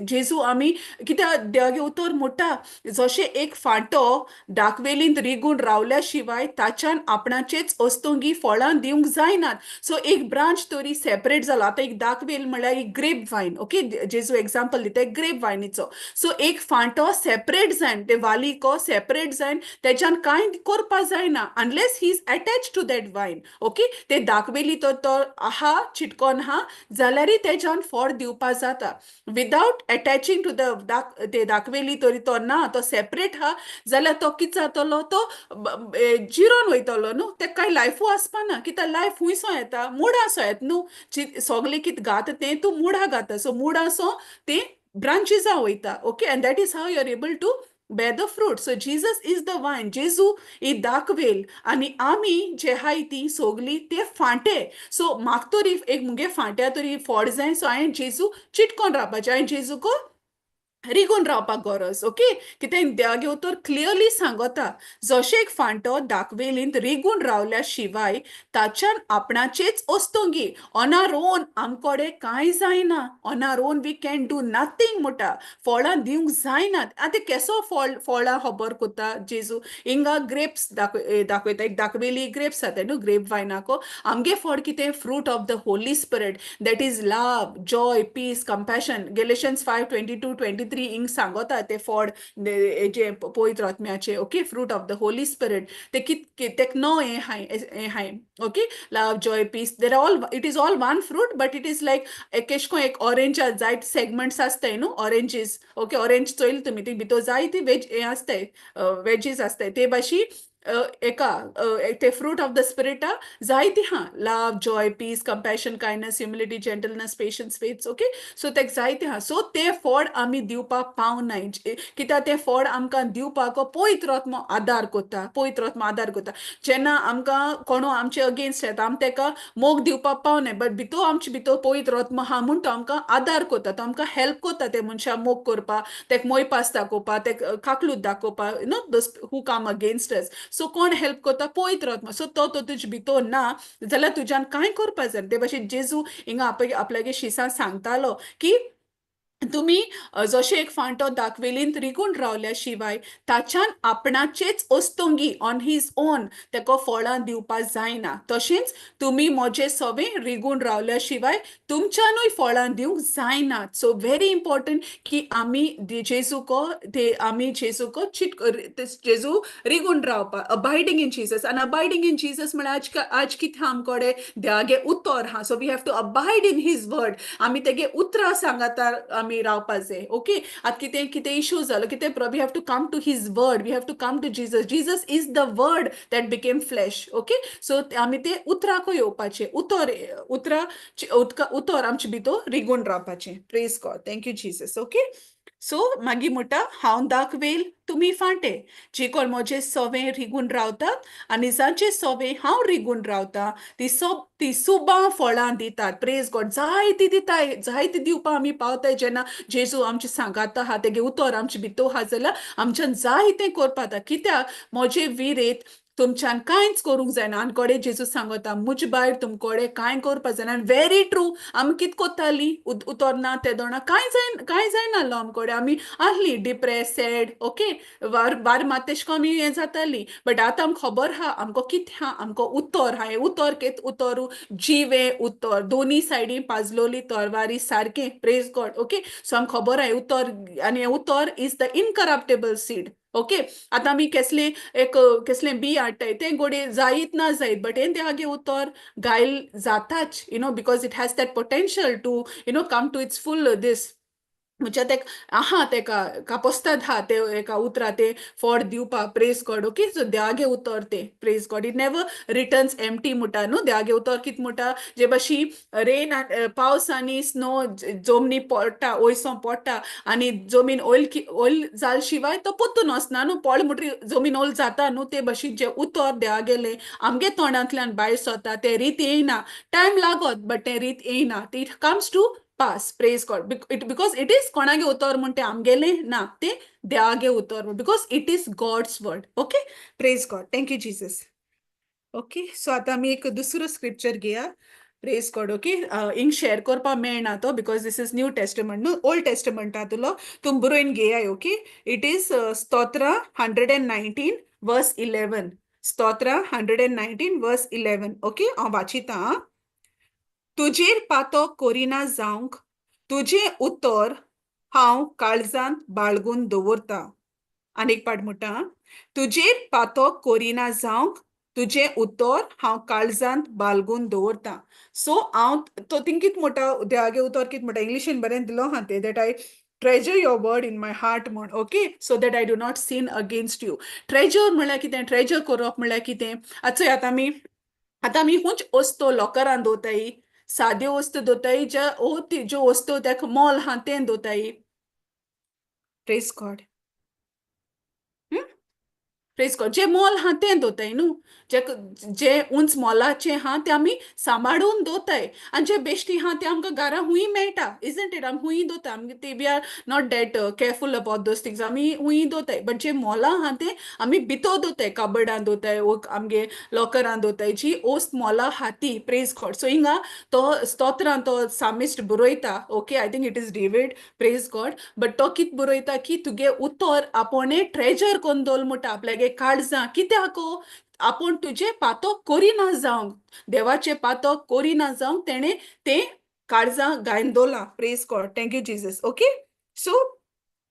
जेजू आमी कित्याक देवागे उतर म्हणटा जशें एक फांटो दाखवेलींत रिगून रावल्या शिवाय ताच्यान आपणाचेच वस्तुंगी फळां दिवंक जायनात. सो एक ब्रांच तरी सेपरेट जाला. आतां एक दाखवेल म्हळ्यार एक ग्रेप वायन. ओके, जेजू एग्जाम्पल दिता ग्रेप वायनीचो. सो एक फांटो सेपरेट जायन, ते वालीको सेपरेट जायन तेच्यान कांय करपा जायना unless he is attach to that vine. Okay, ते दाखवेली तो तो आहा चिटकोन आहा जाल्यारय तेच्यान फळ दिवपा जाता. विदावट एटॅचिंग टू the ते दाखवेली तरी तो ना, तो सेपरेट आहा जाल्यार तो कितें जातलो, तो जिरोन वयतलो न्हू. तेका कांय लायफूय आसपा ना. कित्याक लायफ खुंयसो येता, मुळासो येता न्हू. सगलें कितें घाता तें तूं मुळा घाता. सो मुळासो तें ब्रांचीसां वयता. Okay, and that is how you are able to bear the fruit. So Jesus is the vine. जेजू ही दाखवेल आनी आमी जे आहाय ती सोगली ते फांटे. सो म्हाका तरी एक मुगे फांट्या तरी फळ जाय. सो हांवें जेजू चिटकोन रावपाचें, हांवें जेजूको रिगून रावपाक गरज. ओके, कित्याक देवागे उतर क्लियरली सांगता जशें एक फांटो दाखवेलींत रिगून रावल्या शिवाय ताच्यान आपणाचेच वस्तुंगी. On our own आमकोडे कांय जायना. On our own we can do nothing म्हणटा. फळां दिवंक जायनात. आतां केसो फळ फळां खबर कोत्ता जेजू हिंगा ग्रेप्स दाखयता. एक दाखवेली ग्रेप्स जाता न्हू ग्रेप वायनाको. आमगे फळ कितें? Fruit of the Holy Spirit, that is love, joy, peace, compassion. Galatians 5:22-23 हिंग सांगता ते फळ जे पवित्र आत्म्याचे. Okay, fruit of the Holy Spirit ते कित तेक णव हें हाय हें हाय. Okay, love, joy, peace, there all it is all one fruit, but it is like केशको एक ऑरेंज जायत सेगमेंट्स आसताय न्हू ऑरेंजीस. ओके, ऑरेंज चोयल तुमी, ती भितर जायती वेज हें आसताय, वेजीस आसताय. ते भाशी एका ते फ्रूट ऑफ the स्पिरिटा जायती हा, love, joy, peace, compassion, kindness, humility, gentleness, patience, faith, okay. So तेक जायते हा. सो ते फळ आमी दिवपाक पावनाय, कित्याक ते फळ आमकां दिवपाक पवित्र आत्मो आदार कोता, पवित्र आत्मो आदार कोता. जेन्ना आमकां कोणू आमचे अगेन्स्ट येता, आमी तेका मोग दिवपाक पावनाय, बट भितर आमचे भितर पवित्र आत्मो आहा म्हूण तो आमकां आदार कोता, तो आमकां हेल्प कोता ते मनशाक मोग करपाक, तेक मोयपास दाखोवपाक, तेक काकलूत दाखोवपाक, those who come against us. So कोण हेल्प कोता? पवित्र आत्मो. सो तो तो तुजे भितर ना जाल्यार तुज्यान कांय करपा जायना. ते भाशेन जेजू हिंगा आपल्यागे शिसां सांगतालो की तुमी जशें एक फांटो दाखवेलींत रिगून रावल्या शिवाय ताच्यान आपणाचेच वस्तुंगी, ऑन his own, तेका फळां दिवपाक जायना, तशेंच तुमी म्हजे सवें रिगून रावल्या शिवाय तुमच्यानूय फळां दिवंक जायना. सो व्हेरी इम्पॉर्टंट की आमी जेजूको ते आमी जेजूको चिट जेजू रिगून रावपाक, अबायडींग इन जीजस. आनी अबायडींग इन जीजस म्हळ्यार आज कितें आमकोडे देवागे उतर आहा, so we have to abide in his word. आमी तेगे उतरां सांगातार आमी रावपा जाय, ओके. आतां कितें कितें इशू जालो, कितें, we have to come to his word, we have to come to Jesus. Jesus is the word that became flesh, okay. So आमी ते उतराको येवपाचें, उतर उतरां उतर आमचे भितर रिगून रावपाचें. Praise God, thank you Jesus, okay. So मागीर म्हणटा, हांव दाखवेल, तुमी फांटे. जे कोण म्हजे सवें रिगून रावतात आनी जांचे सवें हांव रिगून रावता, ती सोब ती सुबां फळां दितात. प्रेज गॉड. जायती दिताय, जायती दिवपा आमी पावताय. जेन्ना जेजू आमचे सांगाता आहा, तेगे उतर आमचे भितर आहा जाल्यार आमच्यान जायतें करपा जाता. कित्याक म्हजे विरेत तुमच्यान कांयच करूंक जायना. आनी कोडे जेजू सांगता, मुज भायर तुमकोडे कांय करपा जायना. आनी व्हेरी ट्रू, आमी कित कोत्तालीं उतर ना तेदोणा? कांय जायना, कांय जायनासलो आमकोडे. आमी आहलीं डिप्रेस, सॅड, ओके, वार वार मात तेश कोन्न आमी हें जातालीं. बट आतां आमकां खबर आहा आमकां कितें आहा. आमकां उतर आहा. हें उतर केत उतर जिवें उतर, दोनी सायडीन पाजलोली तरवारी सारकें. प्रेज गॉड, ओके. सो आमकां खबर आहा उतर, आनी हें उतर is the incorruptible seed, okay. आतां आमी केसलें एक केसलें बी हाडटाय, तें घोडये जायत ना जायत, बट हें देवागे उतर गायल जाताच, because it has that potential to come to its full this. म्हणजे तेक आहा, तेका कापोस्ताद आहा ते एका उतरा ते फळ दिवपाक. प्रेज गॉड, ओके. सो देवागे उतर तें. Praise God. It never returns empty म्हणटा न्हू देवागे उतर. कित म्हणटा? जे भाशेन रेन, पावस आनी स्नो जमनी पडटा, वयसो पडटा आनी जमीन ओयल ओयल जाल शिवाय तो पोत्तून वचना न्हू. पड म्हणटकीर जमीन ओल जाता न्हू. ते भाशेन जें उतर देवागेलें आमगे तोंडांतल्यान भायर सरता, तें रीत येयना. टायम लागत, बट तें रीत येयना. It comes to pass. Praise God. It because it is कोणागे उतर म्हण तें आमगेलें ना, तें देवागे उतर, because it is God's word, okay. Praise God, thank you Jesus, okay. So आतां आमी एक दुसरो स्क्रिप्चर घेया. प्रेज गॉड, ओके. हिंग शेअर करपाक मेळना तो, because this is New Testament न्हू. ओल्ड टेस्टमेंटांतलो तुमी बरोवन घेयाय, ओके. It is स्तोत्र 119 verse 11. स्तोत्र 119 verse 11, okay. हांव वाचिता आं. तुजेर पातो करिना जावंक तुजें उतर हांव काळजांत बाळगून दवरता. आनी एक पाट म्हणटा, तुजेर पातो करिना जावंक तुजें उतर हांव काळजांत बाळगून दवरता. सो हांव तो थिंग कित म्हणटा? देवागे उतर कित म्हणटा? इंग्लिशीन बरें दिलो आहा तें, that I treasure your word in my heart म्हण, okay, so that I do not sin against you. Treasure म्हणल्यार कितें? ट्रेजर करप म्हणल्यार कितें? आतां चोय, आतां आमी खंयच वस्तू लॉकरान दवरताय? साद्यो वस्तू दवरताय, ज्या ओ ती ज्यो वस्तू ताका मोल आहा तें दवरताय? Praise God, praise God. जे मोल आहा तें दवरताय न्हू. जे जे उंच मोलाचें आहा तें आमी सांबाळून दवरताय आनी जे बेश्टी आहा तें आमकां घरा हुंय मेळटा, इजंट it? आमी हुंय दवरता. आमी ते we are not that careful about those things. आमी हुंय दवरताय, बट जे मोलां आहा तें आमी भितर दवरताय, कबर्डान दवरताय वो आमगे लॉकरान दवरताय, जी वस्त मोलां आहा ती. प्रेज गॉड. सो हिंगा तो स्तोत्रान तो सामिस्ट बरयता, okay, I think it is David, praise God, but तो कित बरयता की तुगे उतर आपोणे ट्रेजर कोन्न दवरल म्हणटा आपल्यागे काळजां. कित्याक? आपूण तुजे पातो करिना जावंक, देवाचे पातो करिना जावंक तेणें तें काळजां गायन दवरलां. Praise God, thank you Jesus, okay. So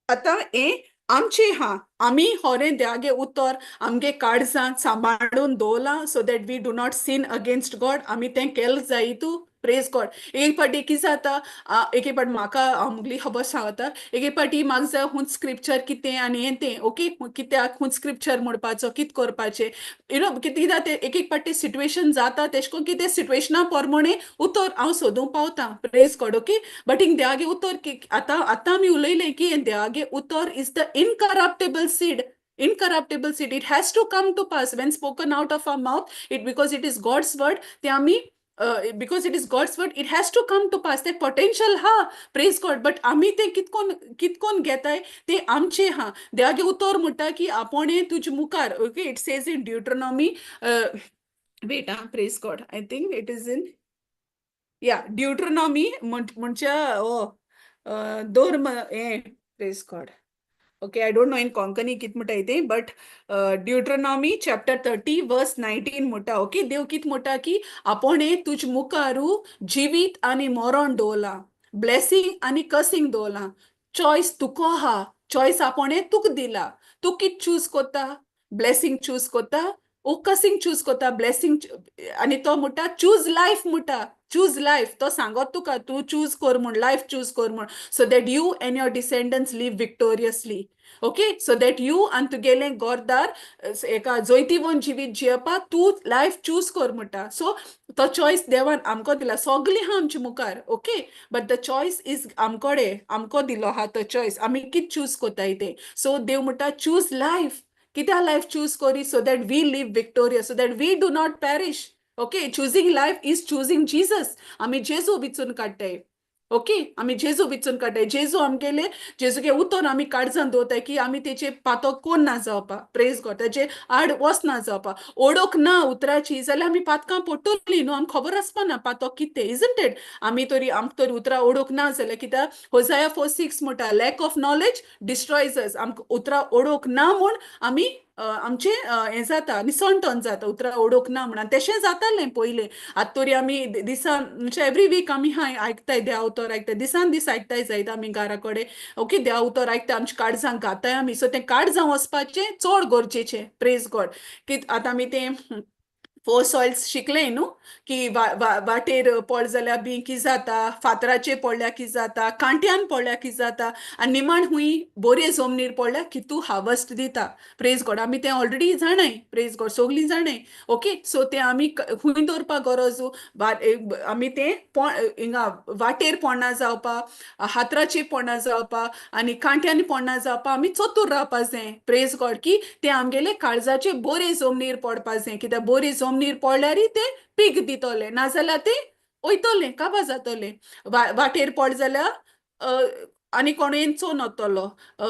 आतां हें आमचें आहा. आमी होरें देवागे उतर आमगे काळजां सांबाळून दवरलां, so that we do not sin against God? आमी तें केलें जाय तूं? Praise God. एक पाटी कितें जाता, एक एक पाटी म्हाका, हांव मुगली खबर सांगता, एक एक पाटी म्हाका जाय खूंय स्क्रिप्चर कितें आनी हें तें, ओके, कित्याक खूंय स्क्रिप्चर म्हणपाचो, कित करपाचें, you know, कितें जाता, एक एक पाटी सिट्युएशन जाता तेश कोन की ते सिट्युएशना प्रमाणे उतर हांव सोदूंक पावता. प्रेज गॉड. ओके, बट हिंग देवागे उतर की आतां आतां आमी उलयलें की हें देवागे उतर is the incorruptible seed, incorruptible seed. It has to come to pass when spoken out of our mouth, it because it is God's word. ते आमी because it is God's word, it has to come to pass. ते potential हा. Praise God. But आमी ते कितकोन कितकोन घेताय ते आमचे हा. देवागे उतर म्हणटा की आपोणे तुजे मुखार, okay, it says in Deuteronomy, wait ah, praise God, I think it is in, yeah, Deuteronomy म्हणजे ओ दोर हे, praise God. Okay, I don't know in Konkani कित म्हणटा ते, but Deuteronomy chapter 30 verse 19 म्हणटा, ओके, देव कित म्हणटा की आपोणे तुज मुखारू जिवीत आनी मरण दवरलां, ब्लेसिंग आनी कर्सिंग दवरलां, चॉयस तुका आहा, चॉयस आपोणे तुका दिला, तूं कित चूज कोत्ता? ब्लेसिंग चूज कोत्ता ओ कर्सिंग चूज कोत्ता? ब्लेसिंग. आनी तो म्हणटा, चूज लायफ म्हणटा, चूज लायफ. तो सांगत तुका, तूं चूज कर म्हूण, लायफ चूज कर म्हूण, so that you and your descendants live victoriously, okay, so that you आनी तुगेलें घरदार एका जैतिवंत जिवीत जियेवपाक तूं लायफ चूज कर म्हणटा. सो तो चॉयस देवान आमकां दिला, सगळें आहा आमच्या मुखार, okay, but the choice is आमकोडे, आमकां दिलो आहा तो चॉयस, आमी कित चूज कोत्ताय तें. सो देव म्हणटा, चूज लायफ. कित्याक life choose curry? So that we live victorious, so that we do not perish, okay? Choosing life is choosing Jesus. आमी जेजू विचून काडटाय, ओके, आमी जेजू विचून काडटाय, जेजू आमगेले, जेजूगे उतर आमी काळजान दवरताय की आमी तेचे पातो कोण ना जावपा. प्रेज गॉड. ताजे आड वच ना जावपा. ओळख ना उतराची जाल्यार आमी पातकां पडटली न्हू. आमकां खबर आसपा ना पातो कितें, इजंट it? आमी तरी, आमकां तरी उतरां ओळख ना जाल्यार, कित्याक होजाया 4:6 म्हणटा, "Lack of knowledge destroys us." आमकां उतरां ओळख ना म्हूण आमी आमचें हें जाता, निसणटन जाता, उतरां ओळख ना म्हणून. तशें जातालें पयलें. आतां तरी आमी दिसान, म्हणजे एवरी वीक आमी हाय आयकताय, देवा उतर आयकताय, दिसान दीस आयकताय जायत आमी घरा कडेन, ओके, देवा उतर आयकताय, आमच्या काळजांक घाताय आमी. सो तें काळजां वचपाचें चड गरजेचें. प्रेज गॉड. की आतां आमी तें फोर सॉयल्स शिकले न्हू, की वाटेर पड जाल्यार बी कितें जाता, फातराचेर पडल्यार कितें जाता, कांट्यान पडल्यार कितें जाता आनी निमाण हुंय बोरे जमनीर पडल्यार कितू हार्वस्ट दिता. प्रेज गॉड. आमी तें ऑलरेडी जाणाय. प्रेज गॉड. सगळीं जाणाय. ओके, सो तें आमी खूंय दवरपाक गरज, आमी तें हिंगा वाटेर पडना जावपा, हातराचेर पडना जावपा आनी कांट्यांनी पडना जावपा, आमी चतूर रावपा जाय. प्रेज गॉड. की तें आमगेले काळजाचे बोरे जमनीर पडपा जाय, कित्याक बोरे जमनीर पडल्यारय तें पीक दितलें, नाजाल्यार तें वयतलें, काबार जातलें. वाटेर पड जाल्यार आनी कोणूय चोवन वतलो,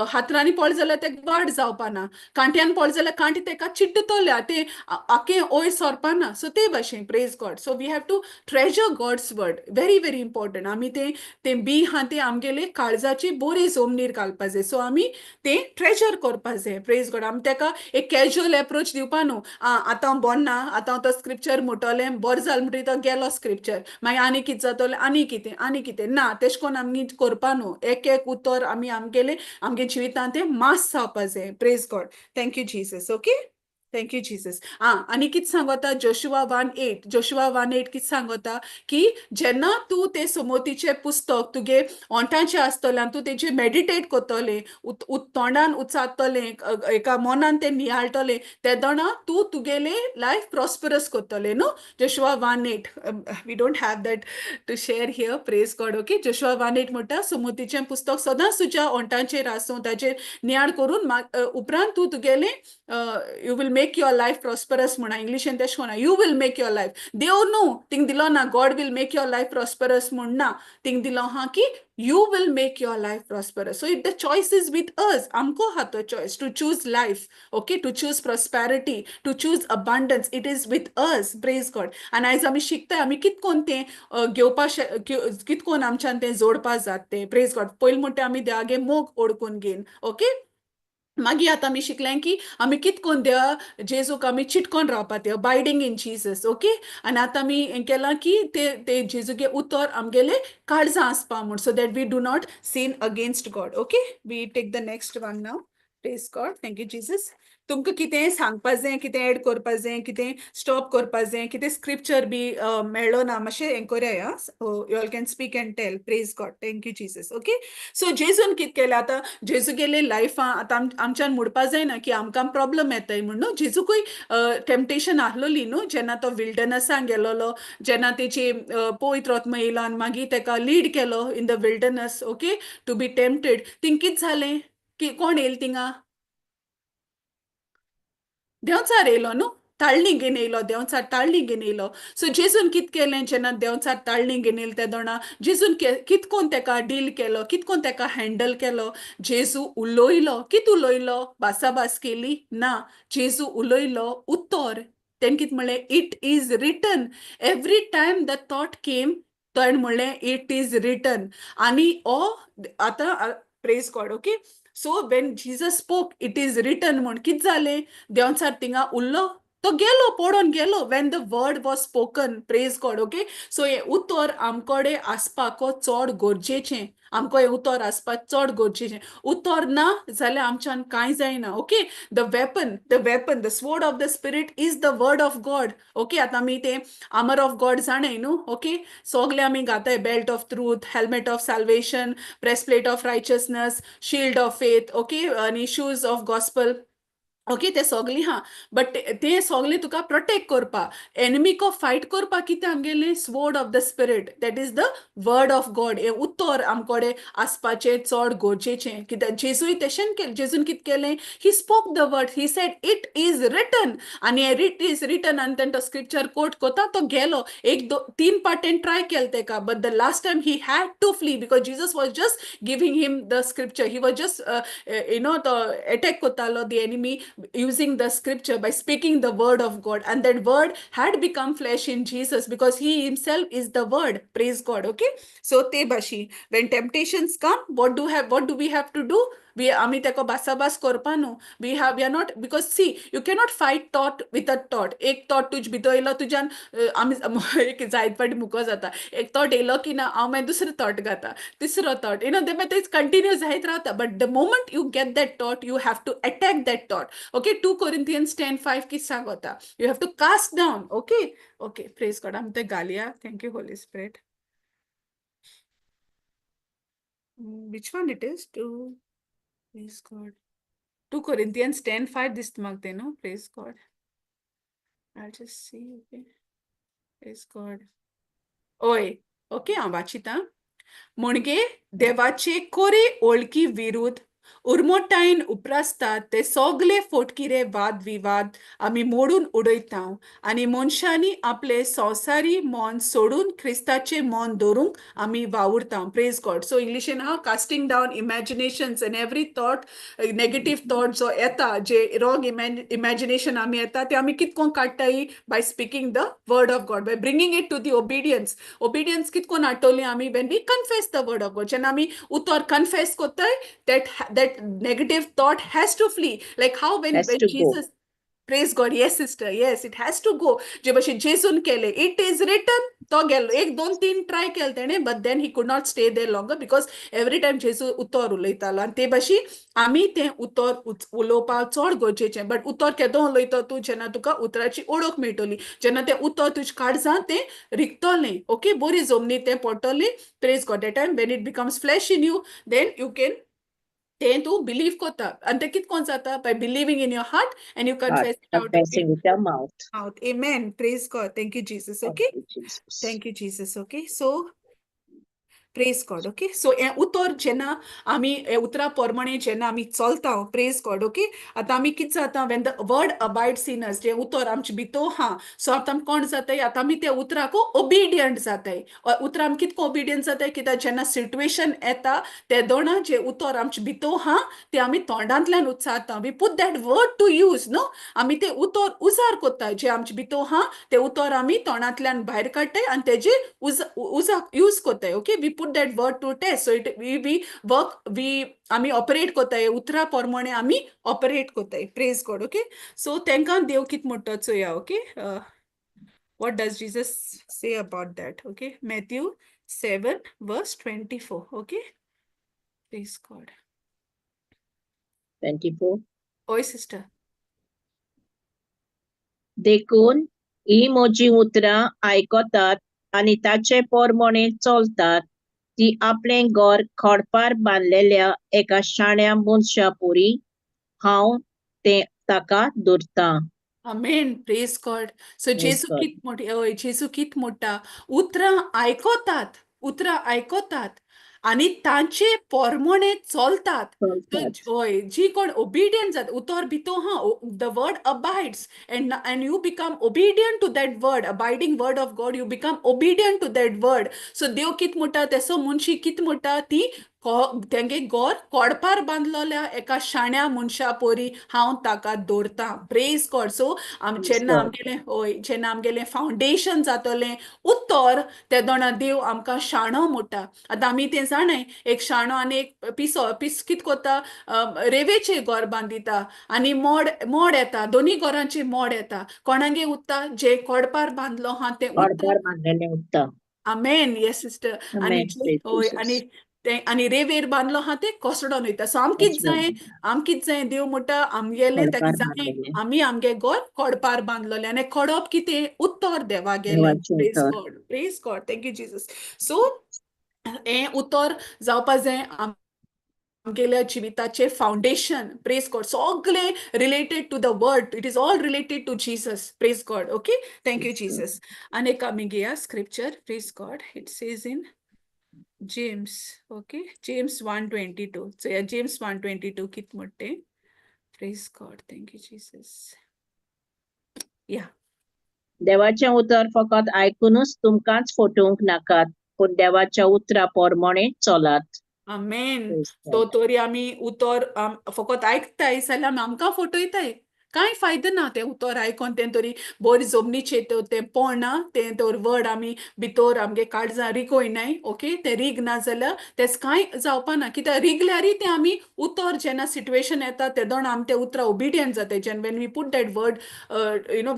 हातरांनी पड जाल्यार तेका वाड जावपा ना, कांट्यान पड जाल्यार कांटे तेका चिड्डतले, तें आख्खें वयर सरपा ना. सो ते भाशेन, praise God, so we have to treasure God's word, very very important. आमी तें तें बी आहा तें आमगेले काळजाचे बोरे जमनीर घालपा जाय. सो आमी तें ट्रेजर करपा जाय. प्रेज गॉड. आमी तेका एक कॅज्युअल एप्रोच दिवपा न्हू, आतां हांव बोर ना, आतां हांव तो स्क्रिप्चर म्हणटलें, बरें जालें म्हणटगीर तो गेलो स्क्रिप्चर, मागीर आनी कितें जातलें, आनी कितें, आनी कितें ना. तेश कोन्न आमी करपा न्हू. एक एक उतर आमी आमगेले आमगे जिवितांत तें मास जावपा जाय. Praise God. Thank you, Jesus. Okay, thank you, Jesus. आं, आनी कितें सांगता जोशुआ 1:8? जोशुआ 1:8 कितें सांगता की जेन्ना तूं तें समोतीचें पुस्तक तुगे ओंठाचें आसतलें आनी तूं तेजेर मेडिटेट करतलें, तोंडान उच्चारतलें, एका मनान तें नियाळटलें, तेदोणा तूं तुगेलें लायफ प्रॉस्परस करतलें न्हू. Joshua 1:8, we don't have that to share here. Praise God. Okay, Joshua 1:8 म्हणटा, समोतीचें पुस्तक सदांच तुज्या ओंठाचेर आसूं, ताचेर नियाळ करून उपरांत तूं तुगेलें, you will make your life prosperous म्हणा. इंग्लिशीन तेश कोणा, you will make your life. देव न्हू, थिंग दिलो ना "God will make your life prosperous" म्हूण ना. थिंग दिलो आहा की "You will make your life prosperous." So if the choice is with us, आमको आहा तो choice to choose life, okay, to choose prosperity, to choose abundance. It is with us. Praise God. आनी आयज आमी शिकताय आमी कितकोन तें घेवपा, कितकोन आमच्यान तें जोडपा जाता तें. प्रेज गॉड. पयलीं म्हणटा आमी देवागे मोग ओडकून घेवन, ओके. मागीर आतां आमी शिकलें की आमी कितकोन देवा जेजूक आमी चिटकोन रावपा तें, अबायडींग इन जीजस, ओके. आनी आतां आमी हें केलां की ते ते जेजूगे उतर आमगेले काळजां आसपा म्हूण, so that we do not sin against God. Okay, we take the next one now. Praise God. Thank you, Jesus. तुमकां कितेंय सांगपा जाय, कितें एड करपा जाय, कितें स्टॉप करपा जाय, कितें स्क्रिप्चर बी मेळ्ळो ना, मातशें हें करया. You all can speak and tell. Praise God. Thank you, Jesus. Okay, so जेजून कितें केलें? आतां जेजू गेले लायफां आतां आमच्यान म्हणपा जायना की आमकां प्रॉब्लम येताय म्हूण न्हू. जेजूकूय टेम्पटेशन आहलोली न्हू, जेन्ना तो विल्डनसां गेलोलो, जेन्ना तेची पवित्र आत्मा येयलो आनी मागीर तेका लीड केलो in the wilderness, okay, to be tempted. Thing कितें जालें की कोण येयल थिंगा? देंवचार येयलो न्हू, ताळणी घेवन येयलो. देंवचार ताळणी घेवन येयलो. सो जेजून कित केलें? जेन्ना देंवचार ताळणी घेवन येयलो तेदोणा जेजून कित कोन तेका डील केलो? कित कोन तेका हँडल केलो? जेजू उलयलो. कित उलयलो? भासाभास केली ना. जेजू उलयलो उतर. तेणें कित म्हणलें? "It is written." Every time the thought came, तेणें म्हणलें, "It is written." आनी ओ आतां, praise God, okay, so when Jesus spoke "It is written" म्हूण, कित जालें? देंवचार थिंगा उरलो? तो गेलो, पडोन गेलो when the word was spoken. Praise God. Okay, so हें उतर आमकोडे आसपाक चड गरजेचें. आमकां हें उतर आसपाक चड गरजेचें. उतर ना जाल्यार आमच्यान कांय जायना. Okay, the weapon, the sword of the spirit is the word of God. Okay, आतां आमी तें आर्मर ऑफ गॉड जाणाय न्हू? ओके, सगळे आमी घाताय: belt of truth, helmet of salvation, breastplate of righteousness, shield of faith, okay, आनी शूज ऑफ गॉस्पल. ओके, ते सगळीं हा, बट ते सगळें तुका प्रोटेक्ट करपा, एनिमीको फायट करपा कितें आमगेलें sword of the spirit, that is the word of God. हें उतर आमकोडे आसपाचें चड गरजेचें, कित्याक जेजूय तशें केलें. जेजून कितें केलें? He spoke the word. He said, "It is written." आनी it is written आनी तेणें तो स्क्रिप्चर कोट कोता तो गेलो. एक दो तीन पाटेन ट्राय केलें तेका, but the last time he had to flee because Jesus was just giving him the scripture. He was just तो attack कोतालो the enemy using the scripture, by speaking the word of God, and that word had become flesh in Jesus because he himself is the word. Praise God. Okay, so ते भाशी when temptations come, what do we have to do? We आमी तेका भासाभास करपा न्हू. We are not, because see, you cannot fight thought with a thought. एक thought तुज भितर येयलो तुज्यान, आमी एक जायत फावटी मुको जाता. एक थॉट येयलो की ना, हांव मागीर दुसरो थॉट घाता, तिसरो थॉट, ते मागीर तेच कंटिन्यू जायत रावता. But the moment you get that thought, you have to attack that thought. Okay, 2 Corinthians 10:5 कित सांगता? You have to cast down. Okay, praise God. आमी ते घालया. Thank you, Holy Spirit. Which one it is? Two, praise God. 2 Corinthians 10:5 दिसता म्हाका तें न्हू. Praise God. I'll just see. Okay. Praise God. ओय, ओके, हांव वाचिता. म्हणजे देवाचे कोरे ओळखी विरुद्ध उर्मोटायन उप्रासतात ते सगळे फोटकिरे वाद विवाद आमी मोडून उडयता आनी मनशांनी आपले संवसारी मन सोडून क्रिस्ताचें मन दवरूंक आमी वावुरता. Praise God. सो इंग्लिशीन आहा, casting down imaginations and every thought, negative thought जो येता, जे रॉंग इमॅजिनेशन आमी येता, ते आमी कितकोन काडटाय? By speaking the word of God, by bringing it to the obedience. Obedience कितकोन हाडटली आमी? When we confess the word of God. जेन्ना आमी उतर कन्फेस कोत्ताय, that negative thought has to flee, like how when Has when to go. Jesus, praise God. Yes, sister, yes, it has to go. जे भशेन जेजून केले, "It is written," तो गेलो. एक दोन तीन ट्राय केले तेणे, but then he could not stay there longer because every time जेजू उतर उलयतालो आनी ते भाशेन आमी तें उतर उलोवपाक चड गरजेचें. बट उतर केदो उलयता तूं? जेन्ना तुका उतराची ओळख मेळटली, जेन्ना तें उतर तुज्या काळजांत तें रिगतलें, ओके, बरी जमनी तें पडटलें. Praise God. That time when it becomes flesh in you, then you can तें तूं बिलीव कोता आनी तें कितें कोन जाता? By believing in your heart and you Heart, confess it out. Confessing with your mouth. Mouth. Amen. Praise God. Thank you, Jesus. Thank Okay. you, Jesus. Thank you, Jesus. Okay. So, praise God. Okay, so हें उतर जेन्ना आमी हे उतरा प्रमाणे जेन्ना आमी चलता, प्रेज गॉड, ओके, आतां आमी कितें जाता? When the word abides in us, जें उतर आमचे भितर आहा, सो आतां आमी कोण जाताय? आतां आमी त्या उतराक ओबिडियंट जाताय. उतरा आमी कितको ओबिडियंट जाताय? कित्याक जेन्ना सिट्युएशन येता तेदोणा जें उतर आमचे भितर आहा तें आमी तोंडांतल्यान उच्चारता. We put that word to use, न्हू? आमी तें उतर उजार कोत्ता. जें आमचे भितर आहा तें उतर आमी तोंडांतल्यान भायर काडटाय आनी तेजे उज उजा यूज कोत्ताय. Okay, we put that word to test. So it we work, we आमी ऑपरेट कोत्ताय. उतरा प्रमाणे आमी ऑपरेट कोत्ताय. प्रेज गॉड. ओके, सो तांकां देव कितें म्हणटा चोया. Okay, what does Jesus say about that? Okay, Matthew 7 verse 24. Okay, praise God. 24. Oi, sister. देखून ही म्हजीं उतरां आयकतात आनी ताचे पोरमोणे चलतात ती आपलें घर खडपार बांदलेल्या एका शाण्या मनशा पुरी हांव तें ताका धरतां. आमेन, प्रेज गॉड. सो Praise जेजू God. कित मोट, हय, जेजू कित मोडटा? उतरां आयकतात, उतरां आयकतात आनी तांचे पोरमोणे चलतात. चलतात. हय, जी कोण ओबिडियंट जाता, उतर भितर हा, the word abides and you become obedient to that word, abiding word of God, you become obedient to that word. So देव कित म्हणटा, तेसो मनशी कित म्हणटा, ती तेंगे गोर कोडपार बांदलोल्या एका शाण्या मनशा पोरी हांव ताका दवरतां. Praise God. सो आम जेन्ना आमगेलें, हय, जेन्ना आमगेलें फावंडेशन जातलें उत्तर, तेदोणा देव आमकां शाणो म्हणटा. आतां आमी तें जाणाय, एक शाणो आनी एक पिसो. पीस कित कोत्ता? रेवेचें घर बांदिता आनी मोड मोड येता, दोनी घरांचे मोड येता. कोणागे उत्ता? जे कोडपार बांदलो हा तें उत्ता. खडपार बांदलेलें उत्ता. आमेन, येस सिस्टर. आनी हय, आनी तें आनी रेवेर बांदलो हा तें कोसडोन वयता. सो आम कित जाय? आम कित जाय? देव म्हणटा, आमगेलें ताका जाय, आमी आमगे घर कोडपार बांदलोलें. आनी कोडप कितें? उत्तर देवा गेलें. Praise God, praise God, thank you Jesus. So हें उतर जावपा जाय आमगेल्या जिविताचें फावंडेशन. प्रेज गॉड. सगळें related to the word, it is all related to Jesus. Praise God. Okay, thank you Jesus. आनी एक आमी घेया scripture. Praise God. It says in James, okay, James 1:22. So yeah, James 1:22 कित म्हणटे? Praise God, thank you Jesus. Yeah. देवाचें उतर फकत आयकुनूच तुमकांच फटोवंक नाकात, पूण देवाच्या उतरा प्रमाणे चलात. आमेन. सो तरी आमी उतर फकत आयकताय जाल्यार आमी आमकां फटयताय. कांय फायदो ना तें उतर आयकोन. तें तरी बरी जमनीचेर तें पडना. तें तर वर्ड आमी भितर आमगे काळजां रिगोयनाय, ओके? तें रिग ना जाल्यार तें कांय जावपा ना. कित्याक रिगल्यारय तें आमी उतर जेन्ना सिट्युएशन येता तेदोण आमी तें उतरां ओबिडियंट जाताय. जेन्ना when we put that word,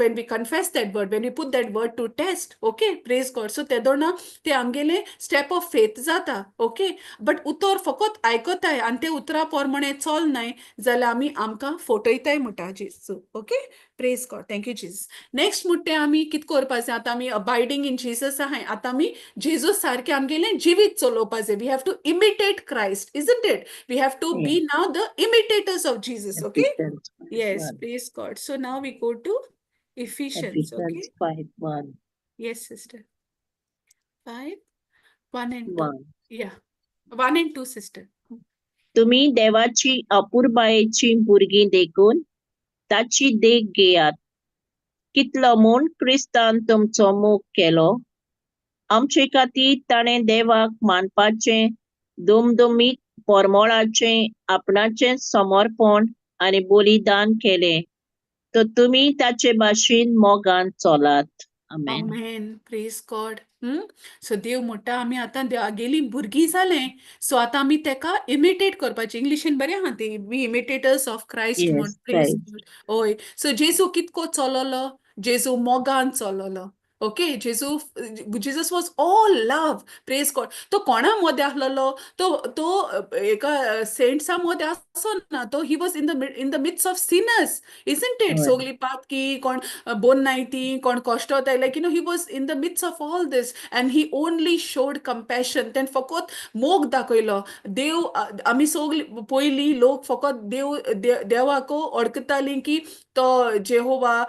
when we confess that word, when we put that word to test, okay, praise God. So तेदोणा तें आमगेलें स्टेप ऑफ फेथ जाता, ओके? बट उतर फकत आयकताय आनी ते उतरा प्रमाणे चलनाय जाल्यार आमी आमकां फटयताय म्हणटा जेजू. Okay, praise God, thank you Jesus. Next म्हणटे आमी कित करपा जाय? आतां आमी अबायडींग इन जीसस आहाय, आतां आमी जेजू सारकें आमगेलें जिवीत चलोवपा जाय. We have to imitate Christ, isn't it? We have to be now the imitators of Jesus, okay? Yes, praise God. So now we go to Ephesians, okay? Ephesians 5:1. Yes, sister. 5, 1 and 2. 1. Yeah. 1 and 2, sister. तुम्ही देवाची अपुरबायेची भुरगीं देखून ताची देख घेयात, कितलो म्हूण क्रिस्तान तुमचो मोग केलो. आमचे खातीर ताणें देवाक मानपाचें दुमदुमीत परमळाचें आपणाचें समर्पण आनी बलिदान केलें, तर तुमी ताचे भाशेन मोगान चलात. आमेन. Amen. Praise God. So देव म्हणटा, आमी आतां देवागेलीं भुरगीं जालें, सो आतां आमी तेका इमिटेट करपाचें. इंग्लिशीन बरें आहा ती, बी इमिटेटर्स ऑफ क्रायस्ट म्हूण. प्रेज गॉड. हय, सो जेजू कितको चलोलो? जेजू मोगान चलोलो, ओके? जेजू, Jesus was all love. Praise God. तो कोणा मदें आसलेलो? तो तो एका सेंट्सा मदें आसना तो. He was in the midst of sinners, isn't it? सगळीं पातकी, कोण बोन नाय ती, कोण कश्टोताय, like he was in the midst of all this and he only showed compassion. तेणें फकत मोग दाखयलो. देव, आमी सगळीं पयलीं लोक फकत देव देवाक वळखतालीं की तो जेहोवा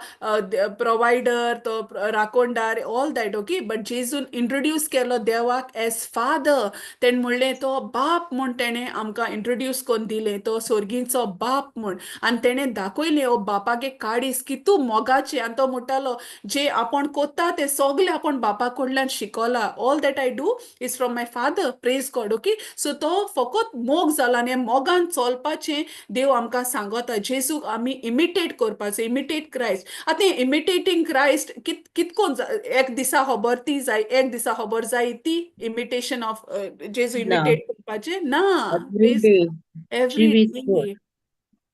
प्रोवायडर, तो राखणदार, all that, okay? But जेजून इंट्रोड्यूस केलो देवाक एज फादर. तेणें म्हणलें, तो बाप म्हूण तेणें आमकां इंट्रोड्यूस करून दिलें, तो सोर्गीचो बाप म्हूण. आनी तेणें दाखयलें हो बापागे काडीस कितू मोगाचें. आनी तो म्हणटालो, जे आपूण कोत्ता तें सगळें आपूण बापा कडल्यान शिकोला. All that I do is from my Father. Praise God. Okay, so तो फकत मोग जाला आनी मोगान चलपाचें देव आमकां सांगता. जेजूक आमी इमिटेट करपाचें, इमिटेट क्रायस्ट. आतां इमिटेटींग क्रायस्ट कित कितकोन एक दिसा खबर ती जाय, एक दिसा खबर जाय ती इमिटेशन ऑफ जेजू इमिटेट करपाचें ना. Every day.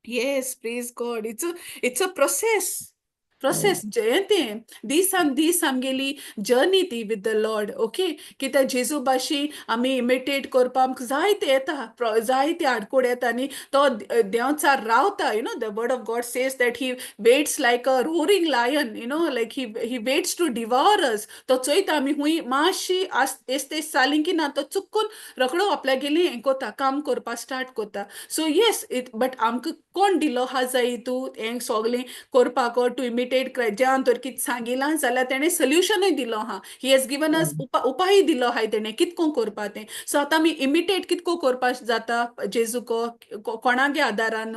Yes, praise God. It's a process. Process जें तें दिसान दीस आमगेली जर्नी ती विथ the Lord, okay. कित्याक जेजू भाशेन आमी इमिटेट करपाक आमकां जायते येता, जायते आडकोड येता आनी तो देंवचार रावता. The word of God says that he waits like a roaring lion, like he waits to devour us. तो चोयता आमी हुंय मातशी एस तेस जाली की ना, तो चुक्कून रोखडो आपल्यागेली हें कोता, काम करपाक स्टार्ट कोता. सो येस, it but आमकां कोण दिलो आहा जाय तूं हें सोगलें करपाक टू इमिटेट क्रायस्ट? जें तर कितें सांगिलां जाल्यार तेणें सोल्युशनूय दिलो आहा. He has given us उपाय दिलो आहाय तेणें कितको करपा तें. सो आतां आमी इमिटेट कितको करपाक जाता जेजूको? कोणागे आदारान?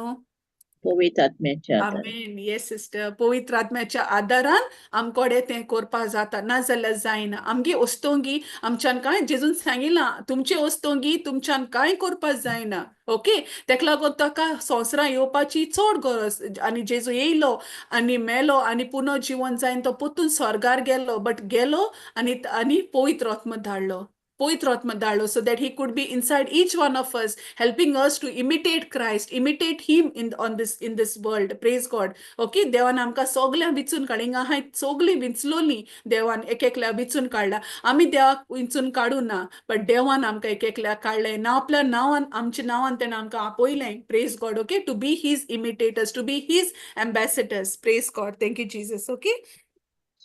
पवित्र आत्म्याच्या आदारान. आमेन. येस सिस्टर, पवित्र आत्म्याच्या आदारान आमकोडे तें करपा जाता, ना जाल्यार जायना. आमगे वस्तोंगी आमच्यान कांय, जेजून सांगिलां, तुमचे वस्तोंगी तुमच्यान कांय करपा जायना, ओके. तेका लागून ताका संवसारां येवपाची चड गरज आनी जेजू येयलो आनी मेलो आनी पुनः जिवन जायन तो परतून स्वर्गार गेलो, बट गेलो आनी पवित्र आत्मा धाडलो, पवित्र आत्मा धाडलो, so that he could be inside each one of us, helping us to imitate Christ, imitate him in on this in this world. Praise God, okay. देवान आमकां सगळ्यांक विचून काडली. हिंगा आहाय सगळीं विंचलोलीं. देवान एक एकल्या विचून काडला. आमी देवाक विंचून काडूं ना, बट देवान आमकां एक एकल्याक काडलें ना. आपल्या नांवान, आमच्या नांवान तेणें आमकां आपयलें. Praise God, okay, to be his imitators, to be his ambassadors. Praise God. Thank you, Jesus. Okay,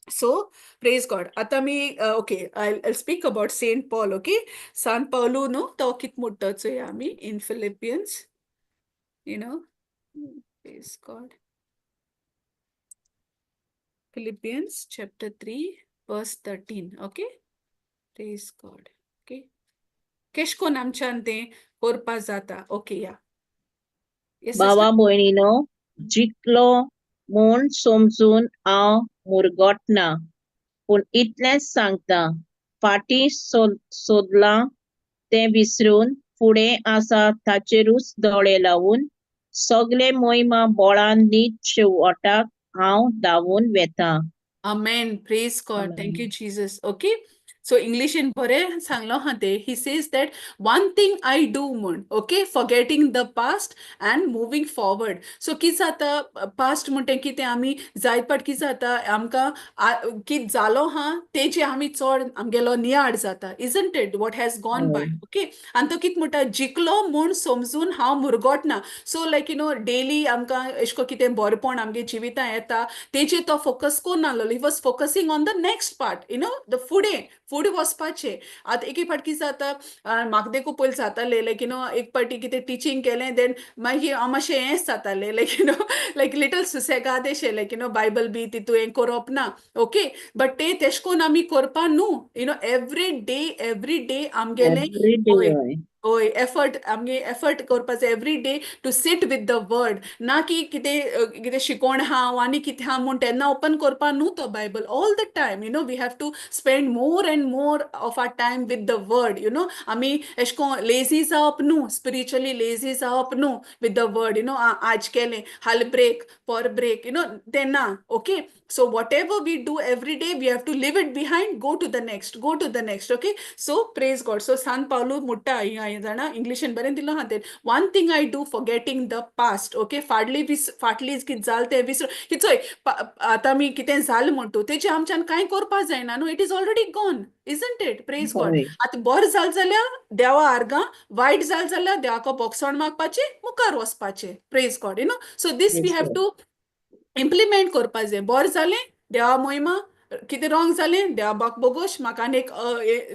so praise God. आता मी, okay, I speak about Saint Paul, okay. San Pavlu न्हू, तो कित म्हणटा चोया आमी in Philippians. Praise God. Philippians chapter 3 verse 13, okay. Praise God, okay. केश कोन आमच्यान तें करपा जाता? ओके, या, येस. भावा भयणीनो, जितलो म्हूण समजून हांव मुरगटना, पूण इतलेंच सांगता, फाटीं सोदलां तें विसरून फुडें आसा ताचेरूच दोळे लावन सगळे मोहिमा बळान नीट शेवटाक हांव धांवून वेता. Amen. Praise God. Thank you, Amen. Jesus. Okay. So English in बरें सांगलो हा ते. He says that one thing I do म्हूण. Okay. Forgetting the past and moving forward. So कितें जाता, पास्ट म्हणटा कितें, आमी जायत पाट कितें जाता, आमकां कितें जालो हा तेजे आमी चड आमगेलो नियाळ जाता. Isn't it? What has gone by. हय. Okay. आनी तो कितें म्हणटा, जिखलो म्हूण समजून हांव मुरगटना. सो लायक डेली आमकां एशें कोन्न कितें बरेपण आमगे जिवितां येता, तेजेर तो focus कोन्नासलो. He was focusing on the next part, the फुडें फुडें वचपाचें. आतां एक एक फावट कितें जाता, म्हाका देखून पयलीं जातालें, लायक एक पावटी कितें टिचींग केलें, देन मागीर हांव मातशें हेंच जातालें, like like little सुसेगाद अशें, लायक बायबल बी तितू हें करप ना, ओके. बट ते तेश कोन्न आमी करपा न्हू. Every day, every day आमगेलें एवरी डे. हय. हय. हय, एफर्ट, आमगे एफर्ट करपाचो every day to sit with the word. ना की कितें कितें शिकोवण आहा आनी कितें आहा म्हूण तेन्ना ओपन करपा न्हू तो Bible. All the time we have to spend more and more of our time with the word. आमी एशें कोन्न लेजी जावप न्हू, स्पिरिच्युअली लेजी जावप न्हू विथ the word. आज केलें, हाल ब्रेक, पर ब्रेक, you know तें ना, okay. So whatever we do every day, we have to leave it behind, go to the next, go to the next, okay. So praise God. So San Pavlu मुट्टा हिंगा जाणा, इंग्लिशीन बरें दिलो आहा तें, one thing I do, forgetting the past, okay. फाटली विस फाटली कितें जालें तें विसर की. चोय, आतां आमी कितें जालें म्हणटू तेजें आमच्यान कांय करपा जायना न्हू. It is already gone, isn't it? Praise God. हय. आतां बरें जालें जाल्यार देवा आर्गां, वायट जालें जाल्यार देवाक बोगसण मागपाचें, मुखार वचपाचें. Praise God. So this we Praise have God. To implement करपा जाय. बरें जालें, देवा मोहिमा. कितें रॉंग जालें, देवा बाक बोगोश, म्हाका आनी एक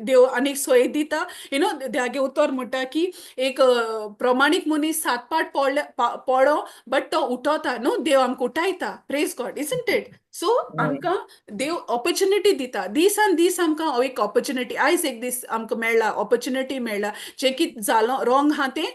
देव आनीक सोय दिता. देवागे उतर म्हणटा की एक प्रमाणीक मनीस सात पाट पडले पडो, बट तो उठोता न्हू. देव आमकां उठायता. Praise God, isn't it? So हय. आमकां देव ऑपॉर्च्युनिटी दिता दिसान दीस. आमकां एक ऑपॉर्च्युनिटी, आयज एक दीस आमकां मेळ्ळा, ऑपॉर्च्युनिटी मेळ्ळा, जें कितें जालो रॉंग आहा तें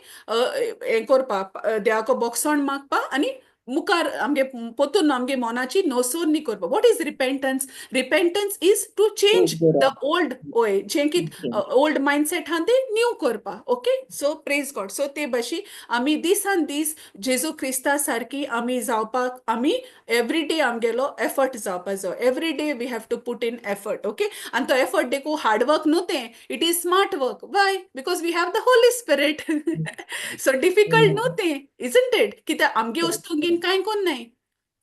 हें करपा, देवाको बोगसण मागपा आनी मुखार आमगे पोतून आमगे मनाची नोसोरणी करपा. What is repentance? Repentance is to change the old, ओय, जें कितें ओल्ड मायंडसेट आहा तें न्यू करपा, okay. So praise God. So ते भाशेन आमी दिसान दीस जेजू क्रिस्ता सारकी आमी जावपाक आमी एवरी डे आमगेलो एफर्ट जावपा जाय. Every day we have to put in effort, okay. आनी तो एफर्ट देखून हार्ड वर्क न्हू तें, it is smart work. Why? Because we have the Holy Spirit. So difficult न्हू तें, इजंट it? कित्याक आमगे वस्तूंगीन कांय कोन्न नाय.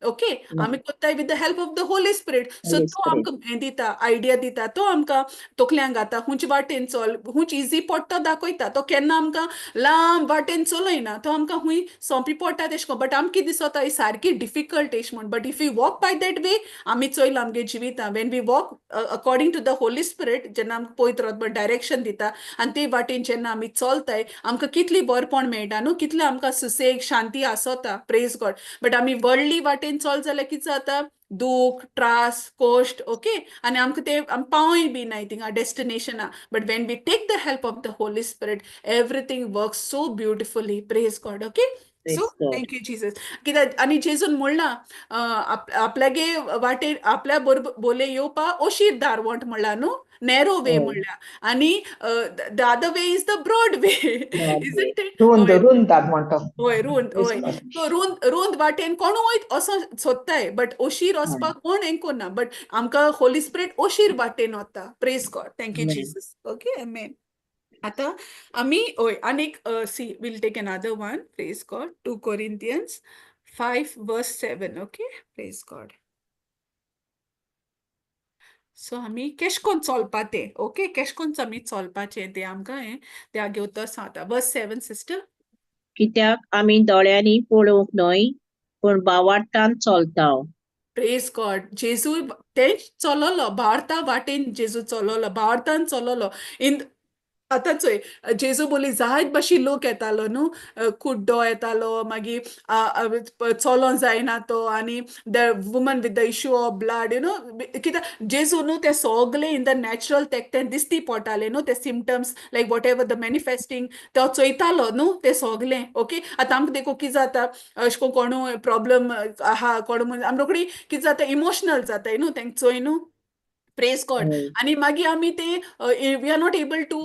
ओके, आमी कोत्ताय with the help of the Holy Spirit. So Holy तो Spirit. आमकां हें दिता, आयडिया दिता, तो आमकां तकल्यांक घाता, खंयचे वाटेन चल, खंयच इजी पडटा दाखयता. तो केन्ना आमकां लांब वाटेन चलयना, तो आमकां खूंय सोंपी पडटा तेश कोन. बट आमकां कितें दिसता, ही सारकी डिफिकल्ट एश म्हूण. But if you walk by that way, आमी चोयलां आमगे जिवितां, when we walk according to the Holy Spirit, जेन्ना आमकां पवित्र आत्मा डायरेक्शन दिता आनी ते वाटेन जेन्ना आमी चलताय, आमकां कितली बरपण मेळटा न्हू, कितलें आमकां सुसेग शांती आसता. Praise God. But आमी व्हडली वाटेन चल जाल्यार कितें जाता? दूख, त्रास, कोश्ट. ओके, आनी आमकां ते आम पावय बी नाय थिंगा डेस्टिनेशना. But when we take the help of the Holy Spirit, everything work so beautifully. Praise God. Okay. So Praise God. Thank you Jesus. कित्याक आनी जेजून म्हणलां, आपल्यागे वाटेर आपल्या बरोबर बोले येवपा अशीर दारवंट म्हणला न्हू, नॅरो वे म्हणल्या, आनी the other way is the broad way. Broad way. Isn't it? रुंद. हय. रुंद दारवंट. हय, रुंद. Praise हय. God. सो रुंद रुंद वाटेन कोण वयत असो सोदताय, बट अशीर वचपाक कोण हें कोन्ना. बट आमकां होली स्पिरिट अशीर वाटेन वता. Praise God. Thank you Amen. Jesus. Okay, आमेन. आतां आमी हय आनीक, see, we'll take another one. Praise God. 2 Corinthians 5 verse 7. Okay, praise God. So आमी केश कोन चलपा तें, ओके, केश कोन आमी चलपाचें तें आमकां हें त्या उतर सांगता. वर्स 7, सिस्टर. कित्याक आमी दोळ्यांनी पळोवंक न्हय, पूण भावार्थान चलता. Praise God. जेजू तेंच चलोलो, भारता वाटेन जेजू चलोलो, भारतान चलोलो. इन आतां चोय, जेजू बोली जायत भाशेन लोक येतालो न्हू, कुड्डो येतालो, मागीर चलों जायना तो, आनी the woman with the issue of blood. कित्याक जेजू न्हू ते सगळे इन the natural तेक तें दिसती पडटाले न्हू, ते symptoms, like whatever the manifesting, तो चोयतालो न्हू ते सगळे. ओके, आतां आमकां देखून कितें जाता, अशें कोन कोणूय प्रॉब्लम आहा कोण, आमी रोखडी कितें जाता, इमोशनल जाताय न्हू तेंका चोय न्हू. Praise God. आनी मागीर आमी ते we are not able to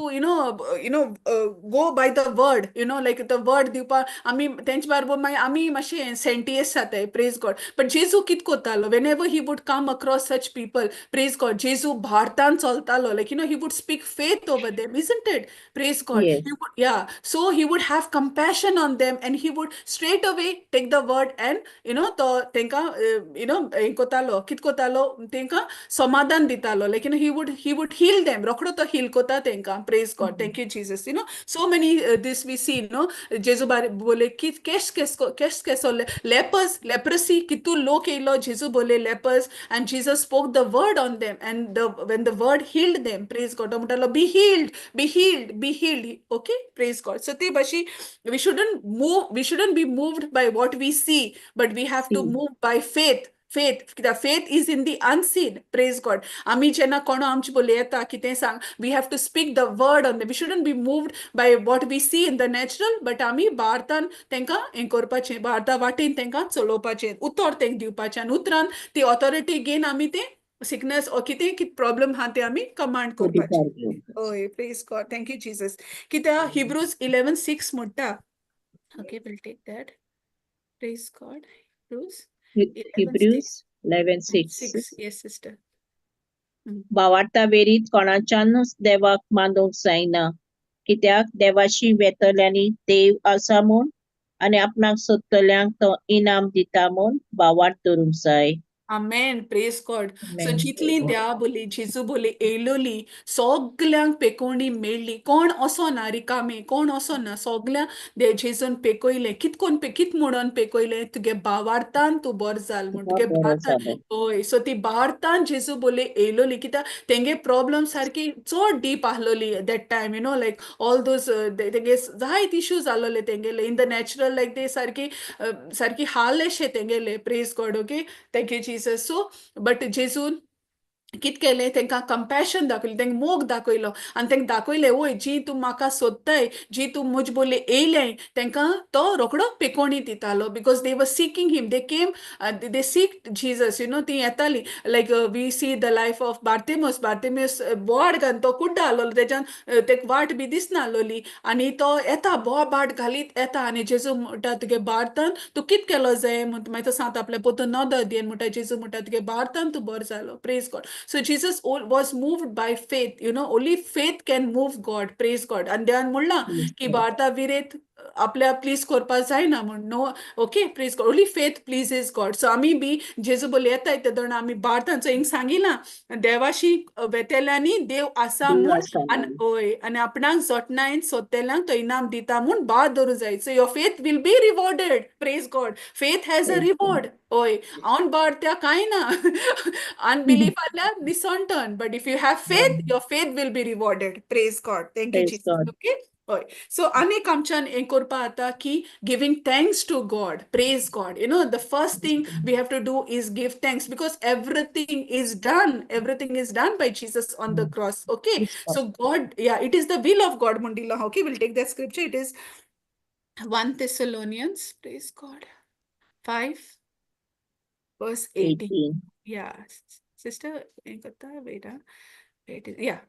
go by the word, like the word दिवपाक आमी तेंचे बारबर मागीर आमी मातशे सेंटियस जाताय. Praise God. But जेजू कित कोतालो? Whenever he would come across such people, praise God, जेजू भारतान चलतालो. Like he would speak faith over them, isn't it? Praise God. Yes. He would, yeah. So he would have compassion on them and he would straight away take the word and तो तेंका हें कोतालो, कित कोतालो, तेंका समाधान दितालो. Like he would heal them. रोखडो तो hill कोता तेंका. Praise God. Thank you Jesus. So many this we see, no? जेजू बारे बोले की केस केस केस केसो लेपर्स, लेप्रसी, कितू लोक येयलो जेजू बोले lepers, and Jesus spoke the word on them, and the when the word healed them, praise God, तो म्हणटालो, "Be healed, be healed, be healed." Okay, praise God. So ते भाशी we shouldn't be moved by what we see, but we have to See. Move by faith. Faith, कित्याक faith is in the unseen. Praise God. आमी जेन्ना कोणो आमचे बोले येता कितें सांग, we have to speak the word on. We shouldn't be moved by what we see in the natural, but आमी भारतान तांकां हें करपाचें, भारता वाटेन तांकां चलोवपाचें, उतर तांकां दिवपाचें, आनी उतरान ती ऑथॉरिटी घेवन आमी तें सिकनस ओ कितें कितें प्रॉब्लम आहा तें आमी कमांड करपाचें. अधिकार घेवन. हय, praise God. Thank you Jesus. कित्याक हिब्रूज 11:6 म्हणटा. Okay, we'll take that. Praise God. Hebrews 11:6. Hebrews 11:6. 6, yes, sister. भावार्था वेरीत कोणाच्यानूच देवाक मानूंक जायना, कित्याक देवाशी वेतल्यांनी देव आसा म्हूण आनी आपणाक सोदतल्यांक तो इनाम दिता म्हूण भावार्थ धरूंक जाय. Amen. Praise God. So Amen. जितली द्या बोली जेजू बोली येयलोली, सगल्यांक पेकोवणी मेळ्ळी. कोण असो ना रिकामे, कोण असो ना, सगल्यांक जेजून पेकयलें. कित कोन कित म्हणून पेकयलें? तुगे भावार्थान तूं बरो जाल म्हूण. तुका तुगे बरो भारतान. जालो. हय, सो ती भारतान जेजू बोली येयलोली, कित्याक तेंगे प्रॉब्लम सारकी चड deep आहलोली that time, like all those तेंगे जायत इश्यूज आहलोले तेंगेले इन the natural, लायक ते सारकी सारकी हाल अशे तेंगेले. Praise God. Okay, thank you Jesus. So but जेजून कित केलें? तांकां कंपॅशन दाखयलें, तांकां मोग दाखयलो आनी तांकां दाखयलें, वय, जी तूं म्हाका सोदताय, जी तूं म्हज बोले येयलें, तांकां तो रोखडो पेकोणी दितालो, because they were seeking him. They came, they seek Jesus. ती येताली. Like we see the life of Bartimaeus. Bartimaeus बोवाळ घालून तो कुड्डो आहलोलो, तेज्यान तेका वाट बी दिसनाहलोली, आनी तो येता, बोवाळ घालीत येता, आनी जेजू म्हणटा, तुगे भारतान तूं कित केलो जाय म्हण. मागीर तो सांगता, आपल्या पोतून नदर दियन म्हणटा. जेजू म्हणटा, तुगे भारतान तूं बरो जालो. Praise God. So Jesus was moved by faith. Only faith can move God. Praise God. आनी देवान म्हणलां की भारता विरेत आपल्या प्लीज करपाक जायना म्हूण, no, okay? Praise God. Only faith pleases God. So आमी बी जेजू बोल येताय तेदोना आमी भारतांचो हिंग सांगिलां, देवाशी वेतेल्यांनी देव आसा देव म्हूण आसा आनी म्हूण. हय, आनी आपणाक जोटनायन सोदतेल्यांक तो इनाम दिता म्हूण बाद दवरूं जाय. So your faith will be rewarded. Praise God. Faith has a Praise God. Reward. हय, अनबार त्या कांय ना, अनबिलीफ आसल्यार निसणटन, but if you have faith, your faith will be rewarded. Praise God. Thank you Praise Jesus. God. Okay, हय, so आनीक आमच्यान हें करपा जाता की giving thanks to God. Praise God. The first thing we have to do is give thanks, because everything is done. Everything is done by Jesus on the cross. Okay. Praise God. So God, yeah, it is the will of God. Mundila. Okay, we'll take that scripture. It is 1 Thessalonians, praise God, 5 verse 18. 18. Yeah, sister, wait, wait, yeah.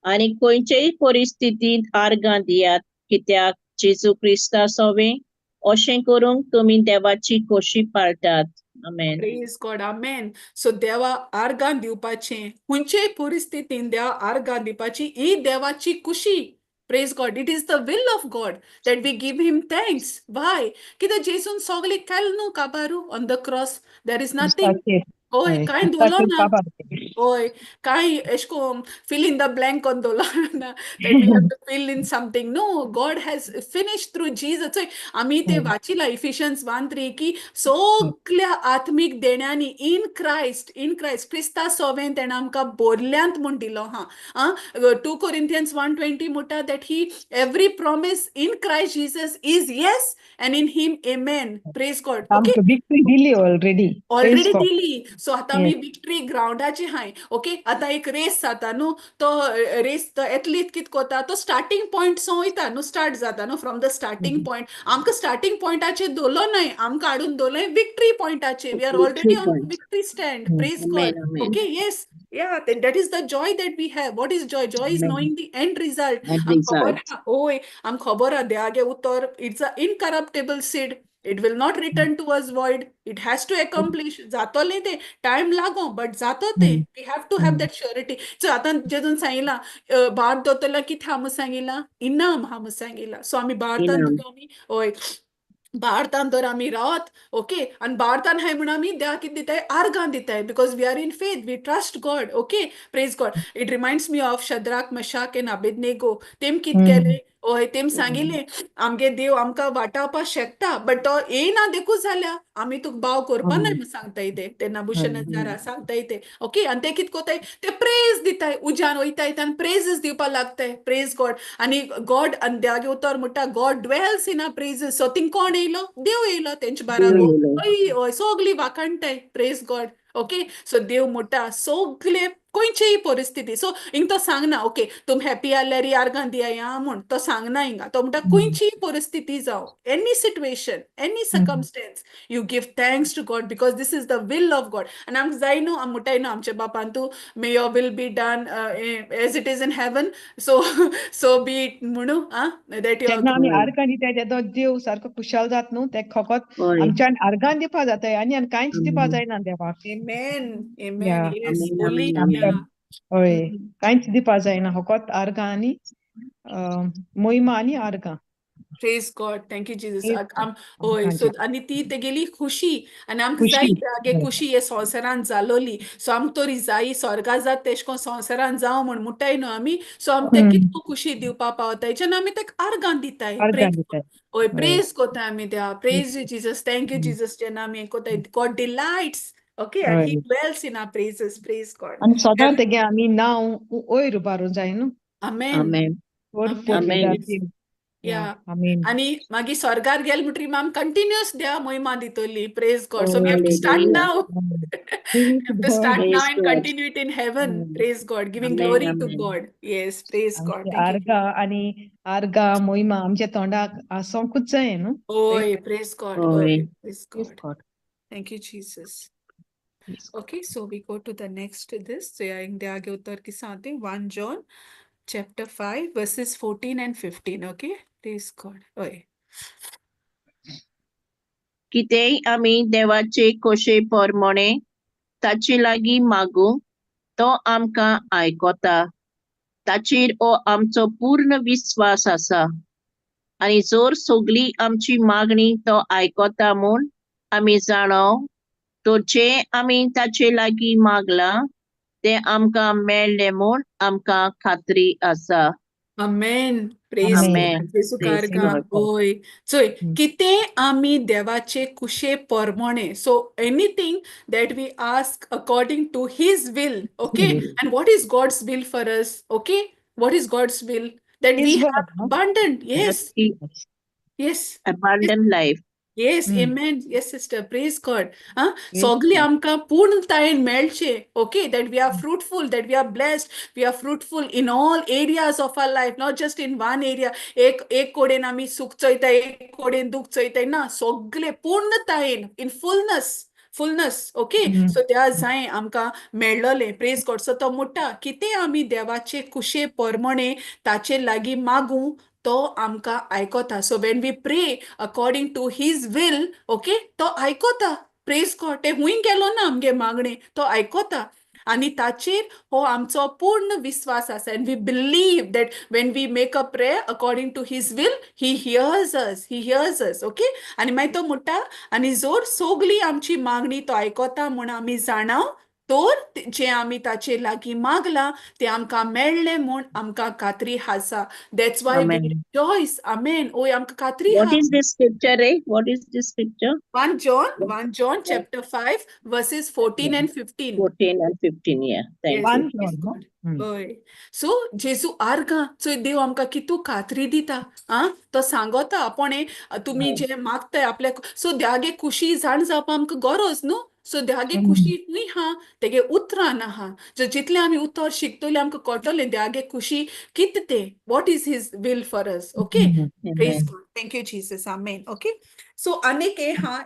आनी खंयचेय परिस्थितींत आर्गां दियात, कित्याक जेजू क्रिस्ता सोवें अशें करूंक तुमी देवाची खोशी पाळटात. आमेन. Praise God, amen. So देवा आर्गां दिवपाचें, खंयचेय परिस्थितीन देवा आर्गां दिवपाची ही देवाची खुशी. Praise God. It is the will of God that we give him thanks. Why? कित्याक जेजून सगळें केलें न्हू काबारू on the cross. There is nothing. क्रिस्ताचेर. हय, हय, कांय दवरलो क्रिस्ताचेर ना. काबार. हय, कांय एशें कोन्न fill in the blank कोन्न दवरलो ना that we have to fill in something. No, God has finished through Jesus. चोय, आमी ते वाचिलां इफिशियन्स 1:3 की सगल्या आत्मीक देण्यांनी इन क्रायस्ट, इन क्रायस्ट, क्रिस्ता सोवें तेणें आमकां बोरल्यांत म्हूण दिलो आहा. आं, 2 Corinthians 1:20 म्हणटा that he every promise in Christ Jesus is yes and in him amen. Praise God. Okay. आमकां विक्ट्री दिली ऑलरेडी. ऑलरेडी दिली. सो आतां आमी विक्ट्री ग्रावंडाची हाय. ओके, आतां एक रेस जाता न्हू, तो रेस, तो एथलीट कित कोता? तो स्टार्टींग पॉयंट सो वयता न्हू, स्टार्ट जाता न्हू फ्रॉम the starting point. आमकां स्टार्टींग पॉयंटाचेर दवरलो नाय, आमकां हाडून दवरलें victory पॉयंटाचेर. We are already Victory on point. Victory stand. Praise God. Amen, amen. Okay, yes. Yeah, then that is the joy that we have. What is joy? Joy is Amen. Knowing the end result. End आमकां खबर result. आहा, ओय, आमकां खबर आहा देवागे उतर, it's a incorruptible seed. It will not return to us void. It has to accomplish. जातोलें तें, टायम लागो बट जातो तें. We have to have that surety. So आतां जेजून सांगिलां, भार दवरतलो कितें आहा म्हूण सांगिलां? इनाम आहा म्हूण सांगिलां. सो आमी भारतान इनाम. आमी, हय, भारतान तर आमी रावत, ओके, आनी भारतान हाय म्हूण आमी देवाक कितें दिताय? आर्गां दिताय, because we are in faith, we trust God. Okay, praise God. It reminds me of Shadrach, Meshach and Abednego. तेम कितें केलें? हय, तेम सांगिलें, आमगे देव आमकां वाटावपाक शकता, बट तो येयना देखून जाल्यार आमी तुका बाव करपा नाय म्हूण सांगताय ते नबुशनजारा सांगताय ते. ओके, आनी ते कितें कोताय? ते प्रेज दिताय, उज्यान वयताय आनी प्रेजीस दिवपाक लागताय. प्रेज गॉड. आनी गॉड, आनी देवागे उतर म्हणटा, God dwells in our praises. So thing कोण येयलो? देव येयलो तेंचे देव बाराबो. येयलो. हय हय, सगळीं वाखाणटाय. प्रेज गॉड. ओके, सो देव म्हणटा सगळे खंयचेय परिस्थिती. सो हिंग तो सांगना, ओके, तुम हॅपी आहल्यार आर्गां दिया आं म्हूण तो सांगना हिंगा. तो म्हणटा, खंयचीय परिस्थिती जावं, any situation, any circumstance, you give thanks to God, because this is the will of God. आनी आमकां जाय न्हू, आमी म्हणटाय न्हू आमच्या बापान तूं, may your will be done as it is in heaven, so be it म्हणू आं that your जेन्ना आमी आर्गां दिताय तेदो देव सारको खुशाल जात न्हू. ते फकत आमच्यान आर्गां दिवपा जाताय आनी आनी कांयच दिवपा जायना देवाक. Amen. Amen. Yes. Amen, Only, amen. Yeah. हय, कांयच दिवपा जायना, फकत आर्गां आनी मोहिमा आनी आर्गां. Praise God. Thank you, Jesus. Praise God. हय, सो आमकां आनी ती तेगेली खुशी आनी आमकां जाय खुशी. गे खुशी हे संवसारान जालोली. सो आमकां तरी जाय स्वर्गा जात तेश कोन संवसारान जावं म्हूण मुट्टाय न्हू आमी. सो आमकां ते कितको खुशी दिवपा पावताय जेन्ना आमी तेका आर्गां दिताय. आर्गां Praise दिताय. हय, प्रेज कोताय आमी देवा. Praise you, Jesus. Thank you, Jesus. जेन्ना आमी हें कोताय, God delights. Okay, and he dwells in our praises. Praise God. आनी सदां तेगे आमी नांव वयर उबारूंक जाय न्हू. Amen. Amen. वर Amen. पडलें. Amen. आमेन. आनी मागीर स्वर्गार गेले म्हणटरीर आमी कंटिन्युअस देवा महिमा दितली. Praise God. So we have to start Hallelujah. Now. We have to start Praise now and God. Continue it in heaven. Praise God. Giving Amen, glory to amen. God. Yes, praise God. आमची Thank you. आर्गां आनी आर्गां मोहिमा आमच्या तोंडाक आसोंकूच जाय न्हू. Oy, praise God. Oy. Oy, praise Praise God. God. Thank you, Jesus. Praise God. Okay, so we go to the next this. So yeah, in the उतर की साथ 1 John chapter 5 verses 14 and 15. Okay, praise God. Oy. कितेंय आमी देवाचे खोशे प्रमाणे ताचे लागीं मागू, तो आमकां आयकता. ताचेर हो आमचो पूर्ण विस्वास आसा. आनी जर सगळी आमची मागणी तो आयकता म्हूण आमी जाणो, तर जें आमी ताचे लागीं मागलां तें आमकां मेळ्ळें म्हूण आमकां खात्री आसा. Amen. Praise Amen. God. जेजू Praise कारगा God. होय. चोय, कितें आमी देवाचे कुशे परमणे, so anything that we ask according to his will, okay? And what is God's will for us, okay? What is God's will? That we His have word, no? Abundant. Yes, yes. Abundant life. Yes, amen. Yes, sister. Praise God. Ah, Praise सगळी God. आमकां पूर्णतायेन मेळचे, okay, that we are fruitful, that we are blessed, we are fruitful in all areas of our life, not just in one area. एक एक कडेन आमी सूख चोयता, एक कडेन दूख चोयताय ना, सगळे पूर्णतायेन, in fullness, fullness, okay? So त्या जाय आमकां मेळ्ळलें. प्रेज गॉड. सो तो म्हणटा, कितें आमी देवाचे कुशे परमणे ताचे लागीं मागूं, तो आमकां आयकता. So when we pray according to his will, okay, तो आयकता. प्रेज गॉड. ते हुंय गेलो ना आमगे मागणें, तो आयकता आनी ताचेर हो आमचो पूर्ण विस्वास आसा. And we believe that when we make a prayer according to his will, he hears us, he hears us, okay? आनी मागीर तो म्हणटा, आनी जर सगळी आमची मागणी तो आयकता म्हूण आमी जाणाव, तर जें आमी ताचे लागीं मागलां तें आमकां मेळ्ळें म्हूण आमकां खात्री आसा. That's why we Amen. Rejoice. Amen. ओय, आमकां खात्री What आहा. Is this scripture, eh? What is this scripture? 1 John, 1 John chapter 5, verses 14 and 15. 14 and 15, yeah. Thank Yes, you. One praise John, no? God. Hmm. हय, so जेजू आर्गां चोय, देव आमकां कितू खात्री दिता. आं, तो सांगता आपोणे तुमी जे मागताय आपल्याक. सो देवागे खुशी जाण जावपा आमकां गरज न्हू. सो देवागे खुशी खंय आहा? तेगे उतरान आहा. जो जितलें आमी उतर शिकतले, आमकां कळटलें देवागे खुशी कितें तें, what is his will for us, okay? Praise Amen. God. Thank you, Jesus. Amen. Okay. So अनेक हे हा,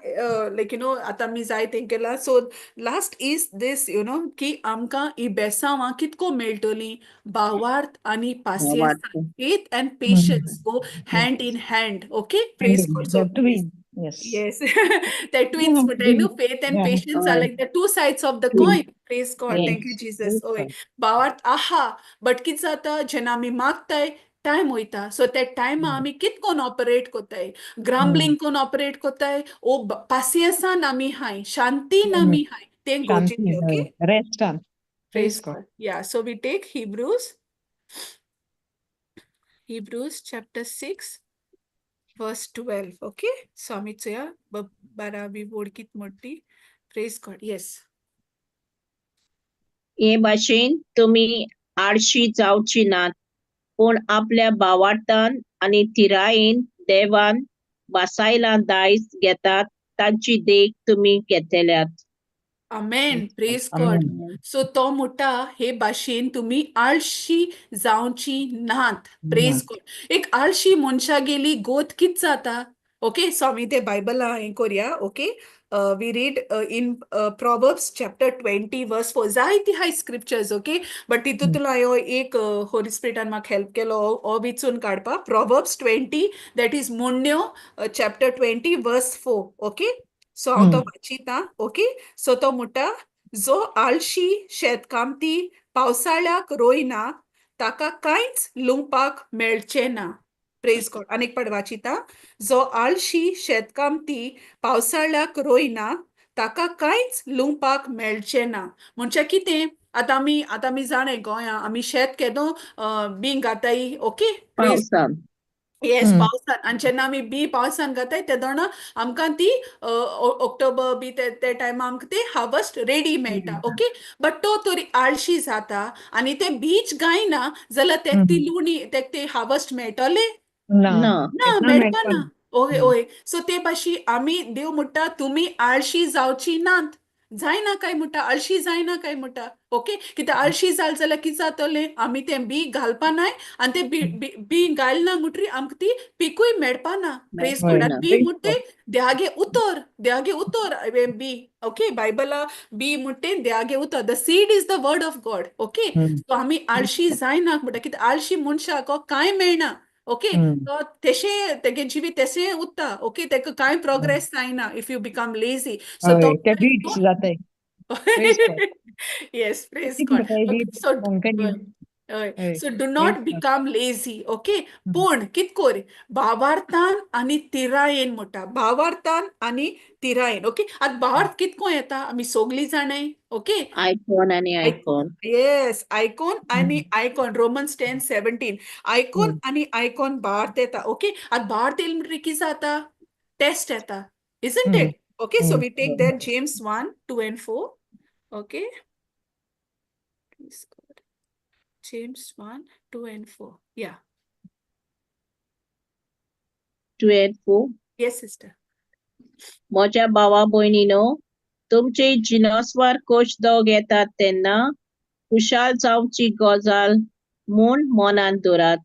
लायक you know, आतां आमी जाय तें केलां. So last is this, की आमकां ही बेसांवां कितको मेळटलीं? भावार्थ आनी पासियेंस. भावार्थ. Faith and patience go hand in hand. Okay. Praise God. The so twin. Yes. Yes, the twins म्हणटाय न्हू, faith and patience are like the two sides of the Twin. Coin. Praise God. Thank you, Yes. Jesus. ओय, भावार्थ आहा, but कितें जाता, जेन्ना आमी मागताय, time वयता. सो त्या टायमा आमी कित कोन ऑपरेट कोताय? ग्राम्बलिंग कोन ऑपरेट कोताय ओ पासियेंसान आमी हाय, शांतीन आमी हाय, तें शांती. गरजेचें, okay? Rest on. Praise Praise God. God. Yeah, so we take Hebrews chapter 6, verse 12, okay? So आमी चोया बारावी बोर्ड कित म्हणटी. Praise God. Yes. हे भाशेन तुमी आळशी जावची नात, पूण आपल्या भावार्थान आनी थिरायेन देवान वासायला दायज घेतात तांची देख तुमी घेतल्यात. Amen. Praise God. Amen. So तो म्हणटा, हे भाशेन तुमी आळशी जावची नात. प्रेज गॉड. एक आळशी मनशागेली गोत कित जाता? ओके, सो आमी ते बायबला हें करया. Okay, we read in Proverbs chapter 20 verse 4. जायती हाय स्क्रिप्चर्स, ओके, बट तितूंतलो हांवें एक, होली स्पिरिटान म्हाका हेल्प केलो हो विचून काडपाक, proverbs 20, that is म्हणण्यो chapter 20 verse 4, okay? So हांव तो वाचिता, ओके? सो तो म्हणटा, जो आळशी शेतकामती पावसाळ्याक रोयना, ताका कांयच लुंवपाक मेळचें ना. प्रेज गॉड. आनीक पाट वाचिता. जो आळशी शेतकामती पावसाळ्याक रोयना, ताका कांयच लुंवपाक मेळचें ना. म्हणजे कितें? आतां आमी जाणा, गोंया आमी शेत केदो बी घाताय, ओके? प्रेज पावसान. येस, पावसान. आनी जेन्ना आमी बी पावसान घाताय, तेदोना आमकां ती ऑक्टोबर बी ते ते टायमार आमकां ते हार्वस्ट रेडी मेळटा, ओके? बट तो तरी आळशी जाता आनी ते बीच घायना जाल्यार तेका ती लुणी, तेका ते हार्वस्ट मेळटले? ना. ना. ना. ना. मेळपा ना. मेळपा. ओय ओय, सो ते भाशी आमी देव म्हणटा, तुमी आळशी जावची नात. जायना काय म्हणटा, आळशी जायना काय म्हणटा, ओके? कित्याक आळशी जाल जाल्यार कितें जातलें? आमी तें बी घालपा नाय आनी तें बी बी बी घालना म्हणटरी आमकां ती पिकूय मेळपा ना. प्रेज गॉड. मेळना. आनी बी म्हणटे देवागे उतर, देवागे उतर हें बी, ओके? बायबला बी म्हणटे देवागे उतर. The seed is the word of God, okay? So आमी आळशी जायना म्हणटा, कित्याक आळशी मनशाक कांय मेळना, ओके? तो तेशें तेगे जिवीत तेशें उरता, ओके? तेका कांय प्रोग्रेस जायना if you become lazy. So तो हय, ते वीड्स जाताय. Praise God. Yes, praise कितें गॉड. म्हणटाय okay weeds so Konkani? हय. हय. So do not Praise God. Become lazy, okay. पूण कित कोर, भावार्थान आनी तिरायेन म्हणटा, भावार्थान आनी तिरायेन, ओके. आतां भावार्थ कितको येता आमी सोगलीं जाणाय, ओके. आयकॉन आनी आयकॉन. येस, आयकॉन आनी आयकॉन, रोमन्स 10:17, आयकॉन आनी आयकॉन भावार्थ येता, ओके. आतां भावार्थ येयली म्हणटकीर कितें जाता, टेस्ट येता, isn't it? Okay, so we take that James 1:2 and 4, okay. Praise God. James 1:2 and 4. Yeah. 2 and 4. Yes, sister. म्हज्या भावा भयणीनो, तुमचे जिनसवार कोश दोग येतात तेन्ना खुशाल जावची गजाल म्हूण मनांत दवरात.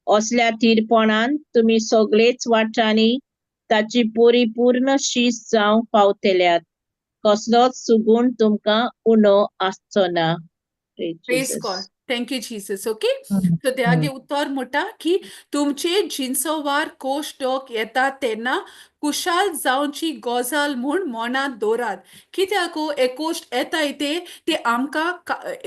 असल्या थीरपणान तुमी सगळेच वाटांनी ताची परिपूर्ण शीस जावंक पावतल्यात, कसलोच सुगूण तुमकां उणो आसचो ना. Praise Praise Jesus. God. Thank you, Jesus. Okay. So देवागे उतर म्हणटा की तुमचे जिन्सोवार कोश डोक येता तेन्ना कुशाल जावची गजाल म्हूण मनांत दवरात. कित्याक हे कोश्ट येताय ते ते आमकां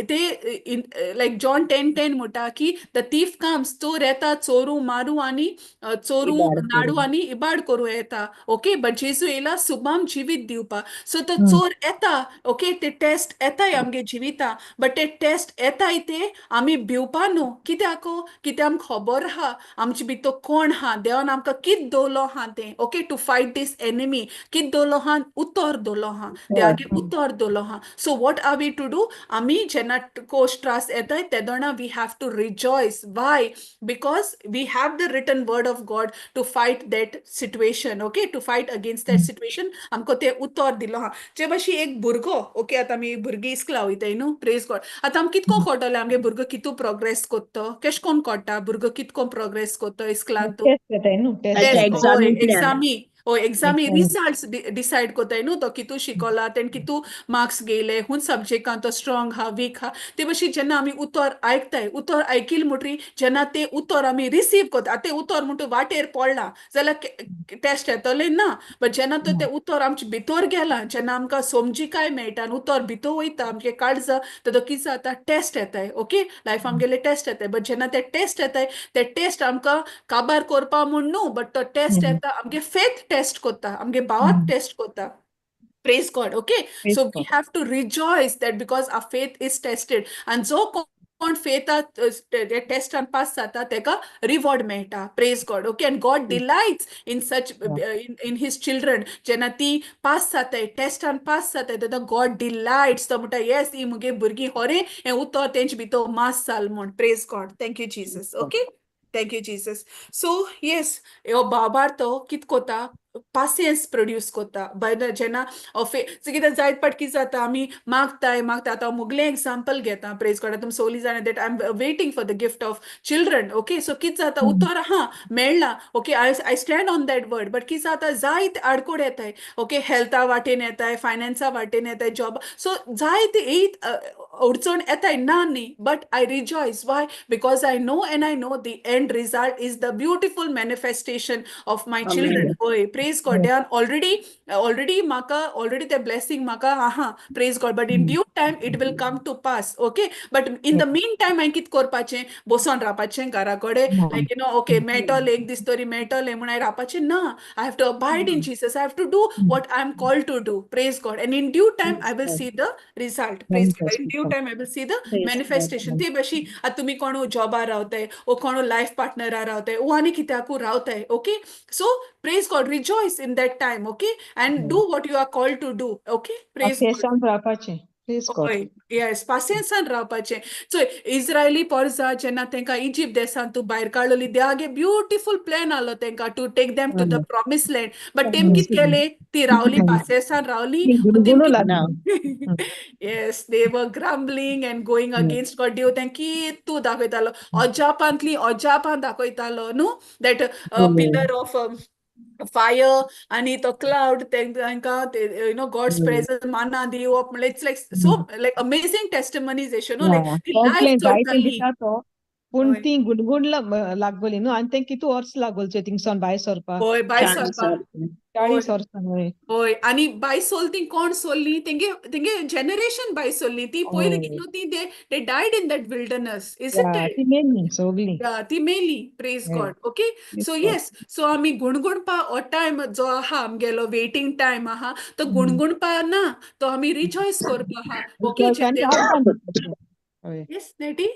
ते लायक जॉन 10:10 म्हणटा की the thief comes, चोर येता चोरू मारू आनी चोरू इबाड नाडू करूं. आनी इबाड करूं येता, ओके. बट जेजू येयला सुबाम जिवीत दिवपाक. सो तो चोर येता, ओके, ते टेस्ट येताय आमगे जिविता, बट ते टेस्ट येताय ते आमी भिवपा न्हू. कित्याक? कित्याक आमकां खबर आहा आमचे भितर कोण आहा, देवान आमकां कित दवरलो आहा तें, okay, to fight this enemy. कित दवरलो आहा? उतर दवरलो आहा, देवागे उतर दवरलो आहा. So what are we to do? आमी जेन्ना कोश त्रास येताय तेदोना we have to rejoice. Why? Because we have the written word of God to fight that situation, okay, to fight against that situation. आमकां तें उतर दिलो आहा. जे भाशेन एक भुरगो, ओके, आतां आमी भुरगीं इस्कला वयताय न्हू, प्रेज गॉड. आतां आमकां कितको कळटलें आमगे भुरगो कितू प्रोग्रेस कोत्तो? केशें कोन्न कळटा भुरगो कितको प्रोग्रेस कोत्तो इस्कलान? टेस्ट येताय न्हू, टेस्ट. ताच्या हय. एग्जामींतल्यान. एग्जामी, हय, एग्जामी एग्जामी. रिजल्ट्स डिसायड कोत्ताय न्हू तो कितू शिकोला, तेणें कितू मार्क्स घेयले, खूंय सब्जेक्टान तो स्ट्रॉंग आहा, वीक आहा. ते भाशेन जेन्ना आमी उतर आयकताय, उतर आयकिल म्हणटरी जेन्ना तें उतर आमी रिसीव कोत्ता, आतां तें उतर म्हणटा वाटेर पडलां जाल्यार टेस्ट येतलें ना. बट जेन्ना तो तें उतर आमचे भितर गेलां, जेन्ना आमकां समजिकाय मेळटा आनी उतर भितर वयता आमगे काळजा, तेदो कितें जाता, टेस्ट येताय, ओके. लायफ आमगेले टेस्ट येताय, बट जेन्ना ते टेस्ट येताय ते टेस्ट आमकां काबार करपा म्हूण न्हू, बट तो टेस्ट येता आमगे फेथ टेस्ट कोत्ता, आमगे भावार्थ टेस्ट कोत्ता. Praise God. Okay. Praise So we God. Have to rejoice that because our faith is tested. And जो कोण फेथात टेस्टान पास जाता तेका रिवॉर्ड मेळटा. Praise God. Okay. And God delights in such in his children. जेन्ना ती pass जाताय, टेस्टान pass जाताय, तेन्ना गॉड डिलायट्स. तो म्हणटा, येस, ही मुगे भुरगीं खरें हें उतर तेंचे भितर मास जाल म्हूण. Praise God. Thank you, Jesus. Okay. Thank you, Jesus. So yes, हो भावार्थ कित कोता? पासियेंस प्रोड्यूस कोता. बरें, जेन्ना कित्याक जायत पाट कितें जाता, आमी मागताय मागता. आतां हांव मुगलें एग्जाम्पल घेता, प्रेज गॉड. तुमी सगलीं जाणा that I am waiting for the gift of children, okay. So कितें जाता, उतर आहा, मेळ्ळां, okay, I stand on that word, but कितें जाता, जायते आडकोड येताय, ओके. हेल्था वाटेन येताय, फायनान्सा वाटेन येताय, जॉब, सो जायते एक अडचण येताय, ना न्ही, but I rejoice. Why? Because I know and I know the end result is the beautiful manifestation of my children. हय, प्रेज गॉड. देवान ऑलरेडी म्हाका ऑलरेडी ते ब्लेसिंग म्हाका आहा, praise God, but in due time it will come to pass, okay. But in the mean time हांवें कितें करपाचें? बसोन रावपाचें घरा कडेन, लायक you know, okay, मेळटलें, एक दीस तरी मेळटलें म्हूण हांवें रावपाचें ना. I have to abide in Jesus. I have to do what I am called to do, praise God, and in due time I will see the result. Praise God. In due time I will see the manifestation. ते भाशेन आतां तुमी कोणू जॉबार रावताय ओ कोणू life पार्टनरार रावताय ओ आनी कित्याकू रावताय, okay, so praise God, rejoice in that time, okay, and do what you are called to do, okay. Praise God. पासियेंसान रावपाचें. Praise God. हय, येस, पासियेंसान रावपाचें. चोय, इस्रायली पोरजा जेन्ना तेंकां इजिप्त देशांत तूं भायर काडलोली, देवागे ब्युटिफूल प्लॅन आहलो तेंकां to take them to the promise land, but तेम कित केलें? ती रावली, पासियेंसान रावली. गुणगुणू लागली. Yes, they were grumbling and going against God. देव तेंकां कितू दाखयतालो, अजापांतली अजापां दाखयतालो न्हू, that pillar of fire आणि तो क्लाउड तांकां, you know, God's presence, manna दिवप म्हणल्यार it's like so like amazing testimonies अशें न्हू, लायक ती लायफ सगळें जायतें चलताली. दिता तो. पूण हय. ती गुणगुण लागली न्हू आनी तें कितू वर्स लागोलचे थिंगसान भायर सरपाक. हय, भायर 40 सरपाक. वर्सां. 40 वर्सां, हय. हय, आनी बाय सोल ती कोण सोल्ली, तेंगे तेंगे जनरेशन बाय सोल्ली ती पयलीं न्हू ती they died in that wilderness, isn't it? ती मेल्ली सगळीं. ती मेली, praise God. Okay, so yes, so आमी गुणगुणपा हो टायम जो आहा आमगेलो वेटिंग टायम आहा तो गुणगुणपा ना, तो आमी रिजॉयस करपा आहा, ओके? येस नेटी.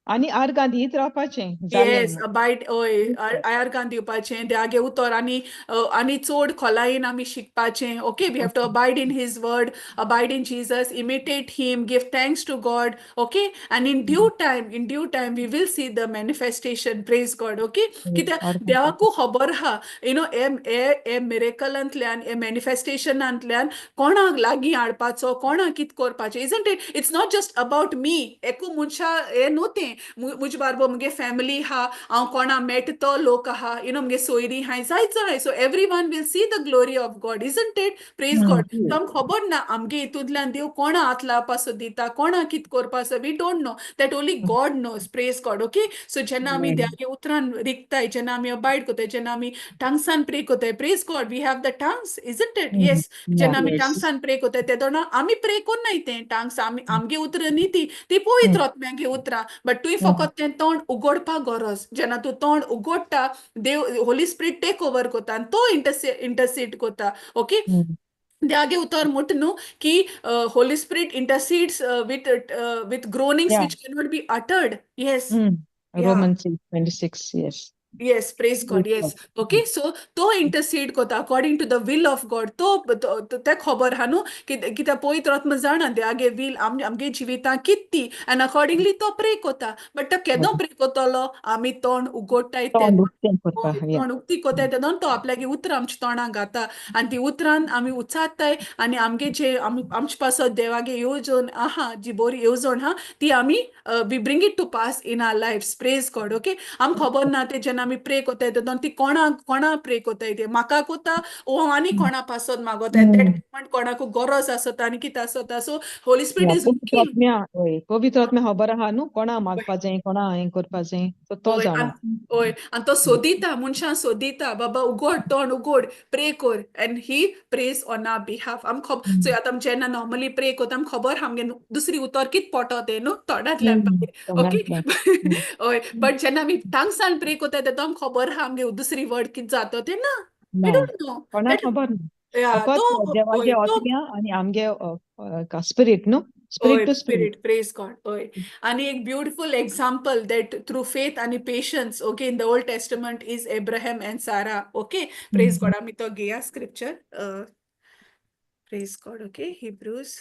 आनी आर्गां दीत रावपाचें. येस, अबायड, हय, आर्गां दिवपाचें देवागे उतर आनी आनी चड खोलायेन आमी शिकपाचें. Okay, we have to abide in his word, abide in Jesus, imitate him, give thanks to God, okay? And in due time, in due time we will see the manifestation, praise God. Okay, कित्याक देवाकू खबर आहा you know हे हे मिरेकलांतल्यान, हे मॅनिफेस्टेशनांतल्यान कोणाक लागीं हाडपाचो, कोणाक कित करपाचें, isn't it? It's not just about me, एकू मनशा हें न्हू तें. मुजे बारबो मुगे फॅमिली आहा, हांव कोणा मेट तो लोक आहा, you know मुगे सोयरी आहाय, जायत जाय. So everyone will see the glory of God, isn't it? Praise God. आमकां खबर ना आमगे हितूंतल्यान देव कोणा हात लावपाचो दिता, कोणा कित करपाचो. We don't know that, only God knows, praise God. Okay, so जेन्ना आमी देवागे उतरान रिगताय, जेन्ना आमी अबायड कोताय, जेन्ना आमी टंग्सान प्रे कोताय, praise God, we have the tongues, isn't it? Yes. जेन्ना आमी टंग्सान प्रे कोताय तेदोना आमी प्रे कोन्नाय तें टंग्स, आमी आमगे उतरां न्ही ती, ती पवित्र आत्म्यागे उतरां, बट तुवें फकत तें तोंड उगडपाक गरज. जेन्ना तूं तोंड उगडटा, देव होली स्पिरिट टेक ओवर कोता आनी तो इंटरसीड कोता. ओके, देवागे उतर मुट न्हू की Holy Spirit intercedes with groanings which cannot be uttered. Yes. Romans 26, yes. Yes, praise God. Yes. Okay, so तो intercede कोता according to the will of God. तो ते खबर हा न्हू कित्याक पवित्र आत्मा जाणा देवागे will आमगे जिवितां कित ती आनी अकॉर्डिंगली तो प्रे कोता. बट तो केदो प्रे कोतलो? आमी तोंड उगडटाय तोंड तेन्ना. उक्तें करपा. तोंड उक्ती कोताय तेन्ना तो आपल्यागे उतरां आमच्या तोंडाक घाता आनी ती उतरान आमी उच्चारताय आनी आमगे जे आमचे पासत देवागे येवजण आहा, जी बरी येवजण आहा, ती आमी we bring it to pass in our life, praise God. Okay, आमकां खबर ना ते जेन्ना आमी प्रे कोताय तेन्ना ती कोणाक कोणा प्रे कोताय, ते म्हाका कोता ओ आनी कोणा पासत मागोता, that moment कोणाकू गरज आसता आनी कितें आसता. So Holy Spirit is पवित्र आत्म्या, हय, पवित्र आत्म्या खबर आहा न्हू कोणा मागपा जाय, कोणा हें करपा जाय, सो तो जाणा. हय, आनी तो सोदिता, मनशां सोदिता, बाबा उगड तोंड उगड, प्रे कर, and he prays on our behalf. आमकां खबर, सो आतां जेन्ना नॉर्मली प्रे कोता आमकां खबर आमगे दुसरी उतर कित पोटो तें न्हू तोंडांतल्यान भायर, ओके? हय, बट जेन्ना आमी टांगसान प्रे कोताय तेन्ना आमकां खबर आहा आमगे दुसरी वर्ड कित जाता तें ना, we don't know. कोणाक खबर ना, फकत देवागे आत्म्या आनी आमगे स्पिरिट न्हू, spirit to spirit. Praise God. हय, आनी एक beautiful example that through faith आनी patience, okay, in the Old Testament is Abraham and Sarah. Okay, praise God. आमी तो घेया scripture, praise God. Okay, Hebrews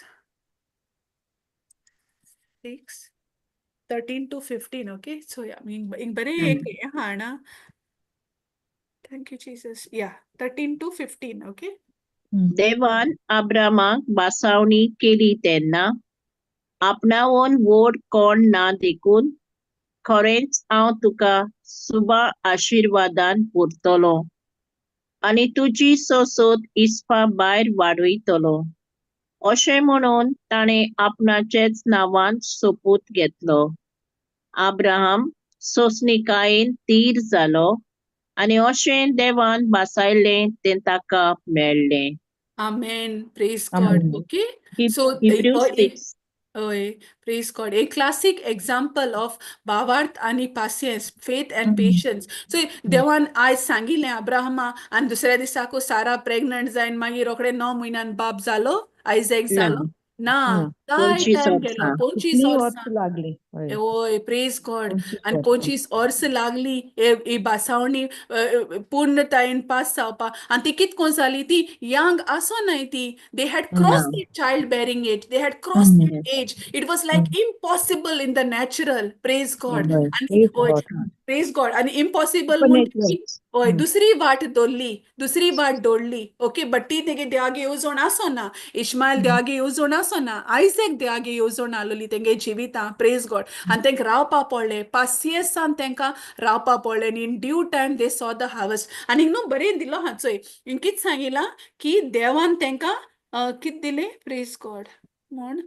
6:13 to 15. Okay, so आमी एक बरें एक हें आहा. Thank you Jesus. Yeah, 13 to 15, okay. देवान अब्रामाक बासावणी केली तेन्ना आपणावन व्हड कोण ना देखून खरेंच हांव तुका सुबा आशिर्वादान पुरतलो आनी तुजी सोसत इस्पा भायर वाडयतलो अशें म्हणून ताणें आपणाचेच नांवान सोपूत घेतलो. अब्राहम सोंसणिकायेन थीर जालो आनी अशें देवान भासायलें तें ताका मेळ्ळें. Amen. Praise God. Okay. So, Hebrews 6. हय, praise God. A classic example of भावार्थ आनी पासियेंस, faith and patience. So देवान आयज सांगिल्लें अब्राहमा आनी दुसऱ्या दिसाकू सारा प्रेग्नंट जायन मागीर रोखडे 9 म्हयन्यान बाप जालो, आयझॅक जालो ना? जाय 25 टायम गेलो. वर्सां. 25 कितलीं वर्सां. वर्सां लागलीं, हय. हय, प्रेज गॉड. 25 आनी वर्सां. 25 वर्सां लागली ही भासावणी पूर्णतायेन पास जावपाक. आनी ती कित कोन जाली? ती यंग आसोनाय ती. They had crossed the child bearing age, they had crossed that age. It was like impossible in the natural, praise God. आनी प्रेज हय गॉड. प्रेज गॉड. आनी इम्पॉसिबल म्हूण सुपरनॅचरल. हय, दुसरी वाट दवरली, दुसरी वाट दवरली. ओके, बट ती तेगे देवागे येवजण आसना, इश्मायल देवागे येवजण आसना, आयझॅक देवागे येवजण आसलोली तेंगे जिवितां, प्रेज गॉड. आनी तेंका रावपा पडलें, पासियेंसान तेंकां रावपा पडलें आनी in due time they saw the harvest. आनी न्हू बरें दिलो हा चोय, हिंग कितें सांगिलां की देवान तेंकां कितें दिलें, प्रेज गॉड म्हूण,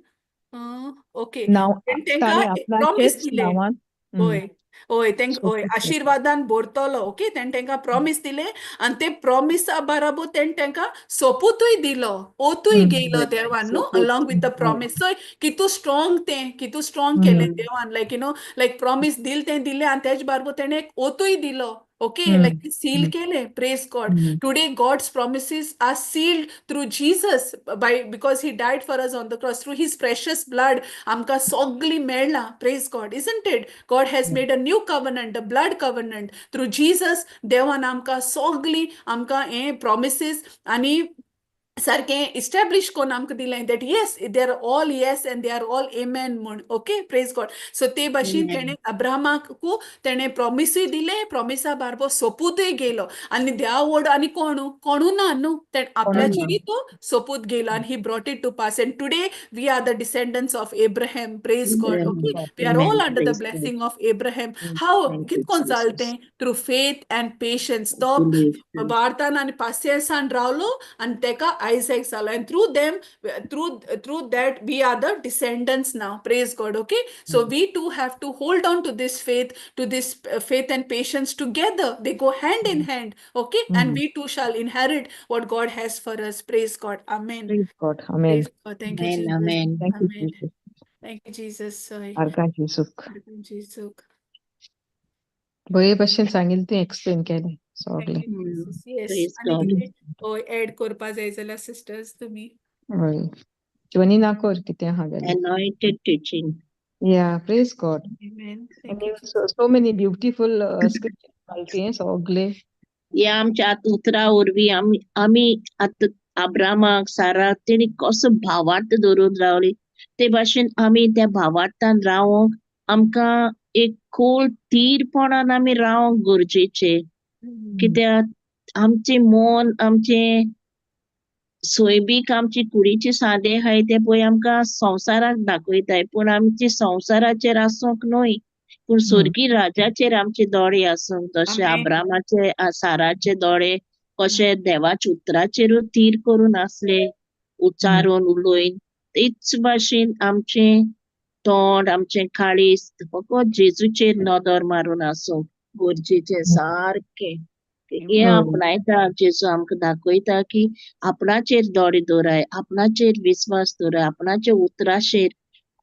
ओके, नांव तेंकां ताणें प्रॉमीस आपणाचेच दिलें. नांवान. हय. हय तेंक हय आशिर्वादान भरतलो. ओके, तेणें तेंकां प्रॉमीस दिलें आनी ते प्रॉमिसा बाराबोर तेणें तेंकां सोपूतूय दिलो, ओतूय घेयलो देवान न्हू, along with the promise. So कितू स्ट्रॉंग तें, कितू स्ट्रॉंग केलें देवान, like you know like promise दिल तें दिलें आनी तेज बाराबोर तेणें एक ओतूय दिलो. ओके, लायक सील केलें. Praise God. Today God's promises are sealed through Jesus by because he died for us on the cross through his precious blood. आमकां सगळीं मेळ्ळां. Praise God, isn't it? God has made a new covenant, the blood covenant through Jesus. देवान आमकां सगळीं आमकां हे promises आनी सारकें इस्टॅब्लिश करून आमकां दिलें that yes, they are all yes and they are all amen म्हूण. ओके, प्रेज गॉड. सो ते भाशेन तेणें अब्राहमाकू तेणें प्रॉमिसूय दिलें, प्रॉमिसा बारबो सोपूतय घेयलो आनी देवा व्हड आनी कोणू कोणू ना न्हू, तेणें आपल्याचेरूय तो सोपूत घेयलो आनी he brought it to pass, and today we are the descendants of Abraham. Praise God. Okay, we are all under the blessing of Abraham. How कितकोन जालें तें? Through faith and patience. तो भारतान आनी पासियेंसान रावलो आनी तेका आयजॅक जालो, and through them, through that we are the descendants now. Praise God. Okay, so we too have to hold on to this faith, to this faith and patience together. They go hand in hand. Okay, and we too shall inherit what God has for us. Praise God. Amen. Praise God. Amen. Praise God. Thank you, Jesus. Amen. Thank you, Amen. Jesus. Thank you, Jesus. Sorry. आर्गां जेजूक. जेजूक. बरे भशेन सांगिल्लें तुवें, explain केलें सगळें. Thank you, Jesus. Yes. Praise आनी God. कितें हय ऍड करपा जाय जाल्यार सिस्टर्स तुमी? हय, जोनीना कर कितें आहा जाल्यार. Anointed teaching. Yeah, praise God. Amen. Thank And you, so, so many beautiful scriptures मेळटी सगळे. ह्या आमच्या आतां उतरां वरवीं आमी आतां आब्रामाक, साराक तेणी कसो भावार्थ धरून रावली, ते भाशेन आमी त्या भावार्थान रावोंक आमकां एक खोल थीरपणान आमी रावंक गरजेचें. कित्याक आमचें मन, आमचें सोयबीक, आमची कुडीचे सादे आहाय ते पळय आमकां संवसाराक दाखयताय, पूण आमचे संवसाराचेर आसूंक न्हय, पूण स्वर्गीय राजाचेर आमचे दोळे आसूंक. जशे आब्रामाचे, साराचे दोळे कशे देवाच्या उतराचेरूच थीर करून आसले, उच्चारून उलोवन, तेच भाशेन आमचें तोंड, आमचें काळीज फकत जेजूचेर नदर मारून आसूंक गरजेचें सारकें. हें आपणायता जेजू आमकां दाखयता की आपणाचेर दोळे दवराय, आपणाचेर विस्वास दवराय, आपणाच्या उतराचेर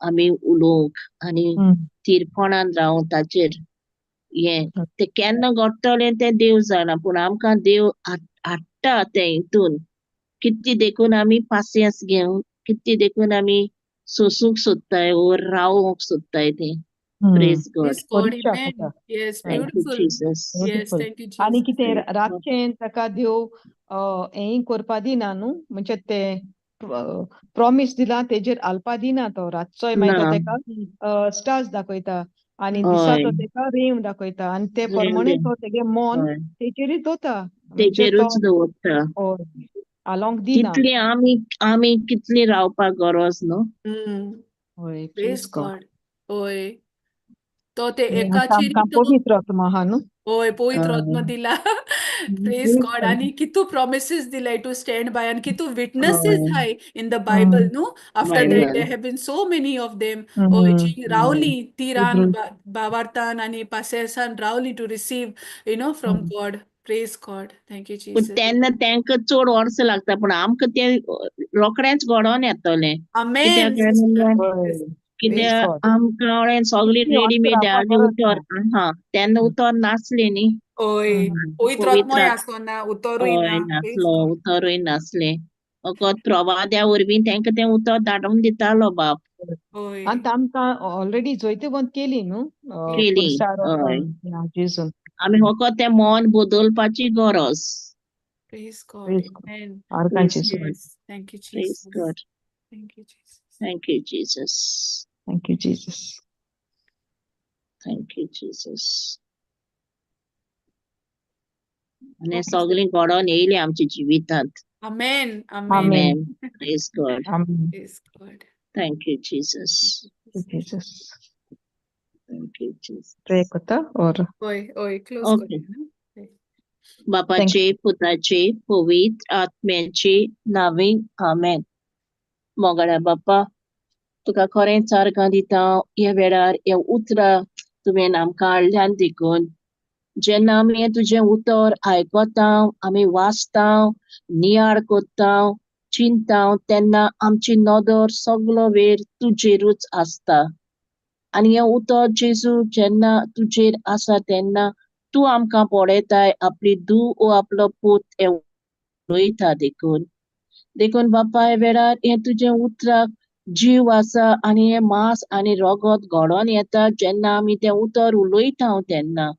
आमी उलोवंक आनी थीरपणान रावूं ताचेर. हें तें केन्ना घडटलें तें देव जाणा, पूण आमकां देव हाडटा तें हितून. कितली देखून आमी पासियेंस घेवन, कितली देखून आमी सोसूंक सोदताय वो रावोंक सोदताय तें. Praise God. Praise God. परीक्षा Amen. आसता. Yes, Thank you, beautiful. Jesus. Yes, Beautiful. thank you, आनी Jesus. कितें रातचें ताका देव हेंय करपा दिना न्हू, म्हणजे ते प्रॉमीस दिला तेजेर हालपा दिना तो. रातचोय मागीर तो ना. तेका स्टार्स दाखयता आनी दिसा तो तेका रेंव दाखयता आनी ते प्रमाणे तो तेगे मन तेजेरूच दवरता, म्हणजे तेजेरूच तो दवरता, हय हालोंक दिना. तितली आमी कितली रावपाक गरज न्हू. हय, Praise praise God. God. हय, तो ते आतां एकाचेर आमकां तो पवित्र आत्मा आहा न्हू. हय, पवित्र आत्मा दिला. प्रेज गॉड. आनी कितू प्रॉमिसीस दिलाय टू स्टँड बाय आनी कितू विटनसीस हाय इन the Bible न्हू. After that there have been so many of them. हय, जी रावली तिरान भावार्थान आनी पासियेंसान रावली to receive you know from God. Praise God. Thank you, पूण Jesus. तेन्ना तांकां चड वर्सां लागता, पूण आमकां तें रोखडेंच घडोवन येतलें. Amen, कित्याक काय sister. म्हणल्यार Yes. कित्याक आमकां सगळी कितली रेडीमेड वर्सां आनी रावपा उतर गरज हा तेन्ना उतर नासलें न्ही. हय, पवित्र पवित्र आत्मोय आसना, उतरूय हय ना. Praise नासलो, God. उतरूय नासलें, फकत प्रवाद्या वरवीं तांकां तें उतर धाडून दितालो बाप. हय. आनी आमकां ऑलरेडी जैतिवंत केली न्हू केली खुर्सार हय. वचोन जेजून. आमी फकत तें मन बदलपाची गरज. Praise God. Praise God. Amen. आर्गां Praise जेजू. Yes. Thank you, Praise Jesus. God. Thank you, Jesus. Thank you, Jesus. Thank you, Jesus. Thank you, Jesus. आनी Okay. सगळीं घडोवन येयली आमच्या जिवितांत. Amen. Amen. Amen. Amen. Praise God. Amen. Praise God. Thank you, Jesus. Thank you, Jesus. Jesus. Thank you, Jesus. Pray करता और हय हय, close Okay. करया न्हू. बापाचे, पुताचे, पवित्र आत्म्याचे नावे, आमेन. मोगाळ्या बापा, तुका खरेंच आर्गां दिता ह्या वेळार ह्या उतरां तुवें आमकां हाडल्यान देखून जेन्ना आमी हें तुजें उतर आयकता, आमी वाचता, नियाळ करता, चिंता, तेन्ना आमची नदर सगलो वेळ तुजेरूच आसता. आनी हें उतर जेजू जेन्ना तुजेर आसा तेन्ना तूं आमकां पळयताय, आपली धूव ओ आपलो पूत हें उलयता देखून. देखून बापा ह्या वेळार हें तुजें उतराक जीव आसा आनी हें मांस आनी रगत घडोवन येता जेन्ना आमी तें उतर उलयता तेन्ना.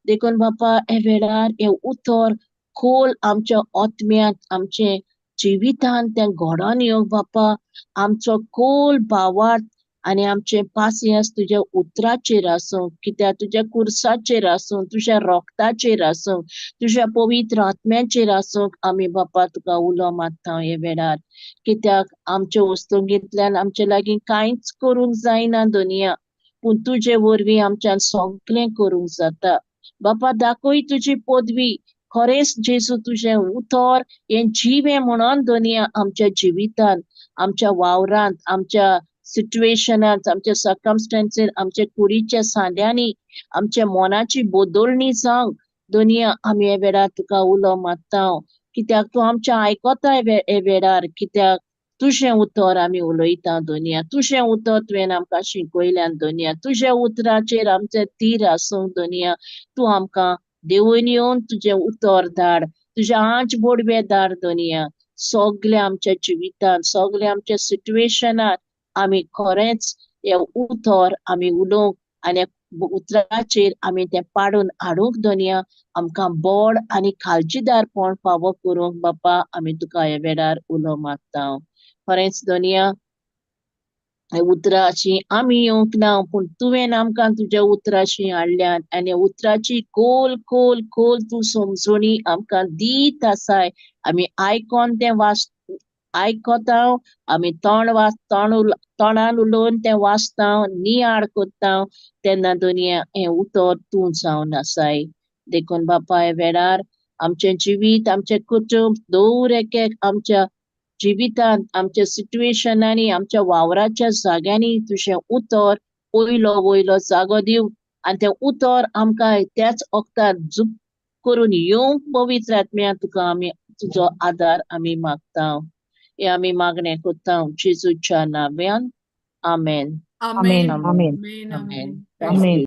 देखून बापा ह्या वेळार हें उतर खोल आमच्या आत्म्यांत, आमचे जिवितान तें घडोवन येवंक बापा, आमचो खोल भावार्थ आनी आमचें पासियेंस तुज्या उतराचेर आसूं, कित्याक तुज्या कुर्साचेर आसूं, तुज्या रोगताचेर आसूं, तुज्या पवित्र आत्म्याचेर आसूं, आमी बापा तुका उलो मारता हे वेळार. कित्याक आमच्या वस्तुंगेंतल्यान आमचे लागीं कांयच करूंक जायना दुनिया, पूण तुजे वरवीं आमच्यान सगळें करूंक जाता. बापा दाखय तुजी पदवी, खरेंच जेजू तुजें उतर हें जिवें म्हणून दुनिया आमच्या जिवितांत, आमच्या वावरांत, आमच्या सिट्युएशनांत, आमच्या सर्कमस्टन्सीन, आमच्या कुडीच्या सांद्यांनी, आमच्या मनाची बदलणी जावंक दुनिया आमी हे वेळार तुका उलो मारता. कित्याक तूं आमच्या आयकता हे वेळार, कित्याक तुजें उतर आमी उलयता दुनिया, तुजें उतर तुवें आमकां शिकयल्यान दुनिया, तुज्या उतराचेर आमचें तीर आसूं दुनिया. तूं आमकां देवून येवन तुजें उतर धाड, तुजें आंच बोडवे धाड दुनिया. सगळें आमच्या जिवितांत, सगळें आमच्या सिट्युएशनांत आमी खरेंच हें उतर आमी उलोवंक आनी उतराचेर आमी तें पाडून हाडूंक दुनिया आमकां बोड आनी काळजीदारपण फावो करूंक बापा आमी तुका ह्या वेळार उलो मारता. खरेंच दुनिया उतराची आमी येवंक ना, पूण तुवें आमकां तुज्या उतराची हाडल्यान आनी उतराची खोल खोल खोल तूं समजणी आमकां दीत आसाय. आमी आयकोन तें वाच आयकता, आमी तोंड वाच तोंड तोंडान उलोवन तें वाचता, नियाळ करता, तेन्ना दुनिया हें उतर तूं जावन आसाय. देखून बापा ह्या वेळार आमचें जिवीत, आमचें कुटुंब दवर एक एक आमच्या जिवितांत, आमच्या सिट्युएशनांनी, आमच्या वावराच्या जाग्यांनी तुजें उतर वयलो वयलो जागो दिव आनी तें उतर आमकां त्याच वखदार झूप करून येवंक पवित्र आत्म्या तुका आमी तुजो आदार आमी मागता. हे आमी मागणें करता जेजूच्या नांवान, आमेन. आमेन. आमेन. आमेन. आमेन. आमेन. आमेन.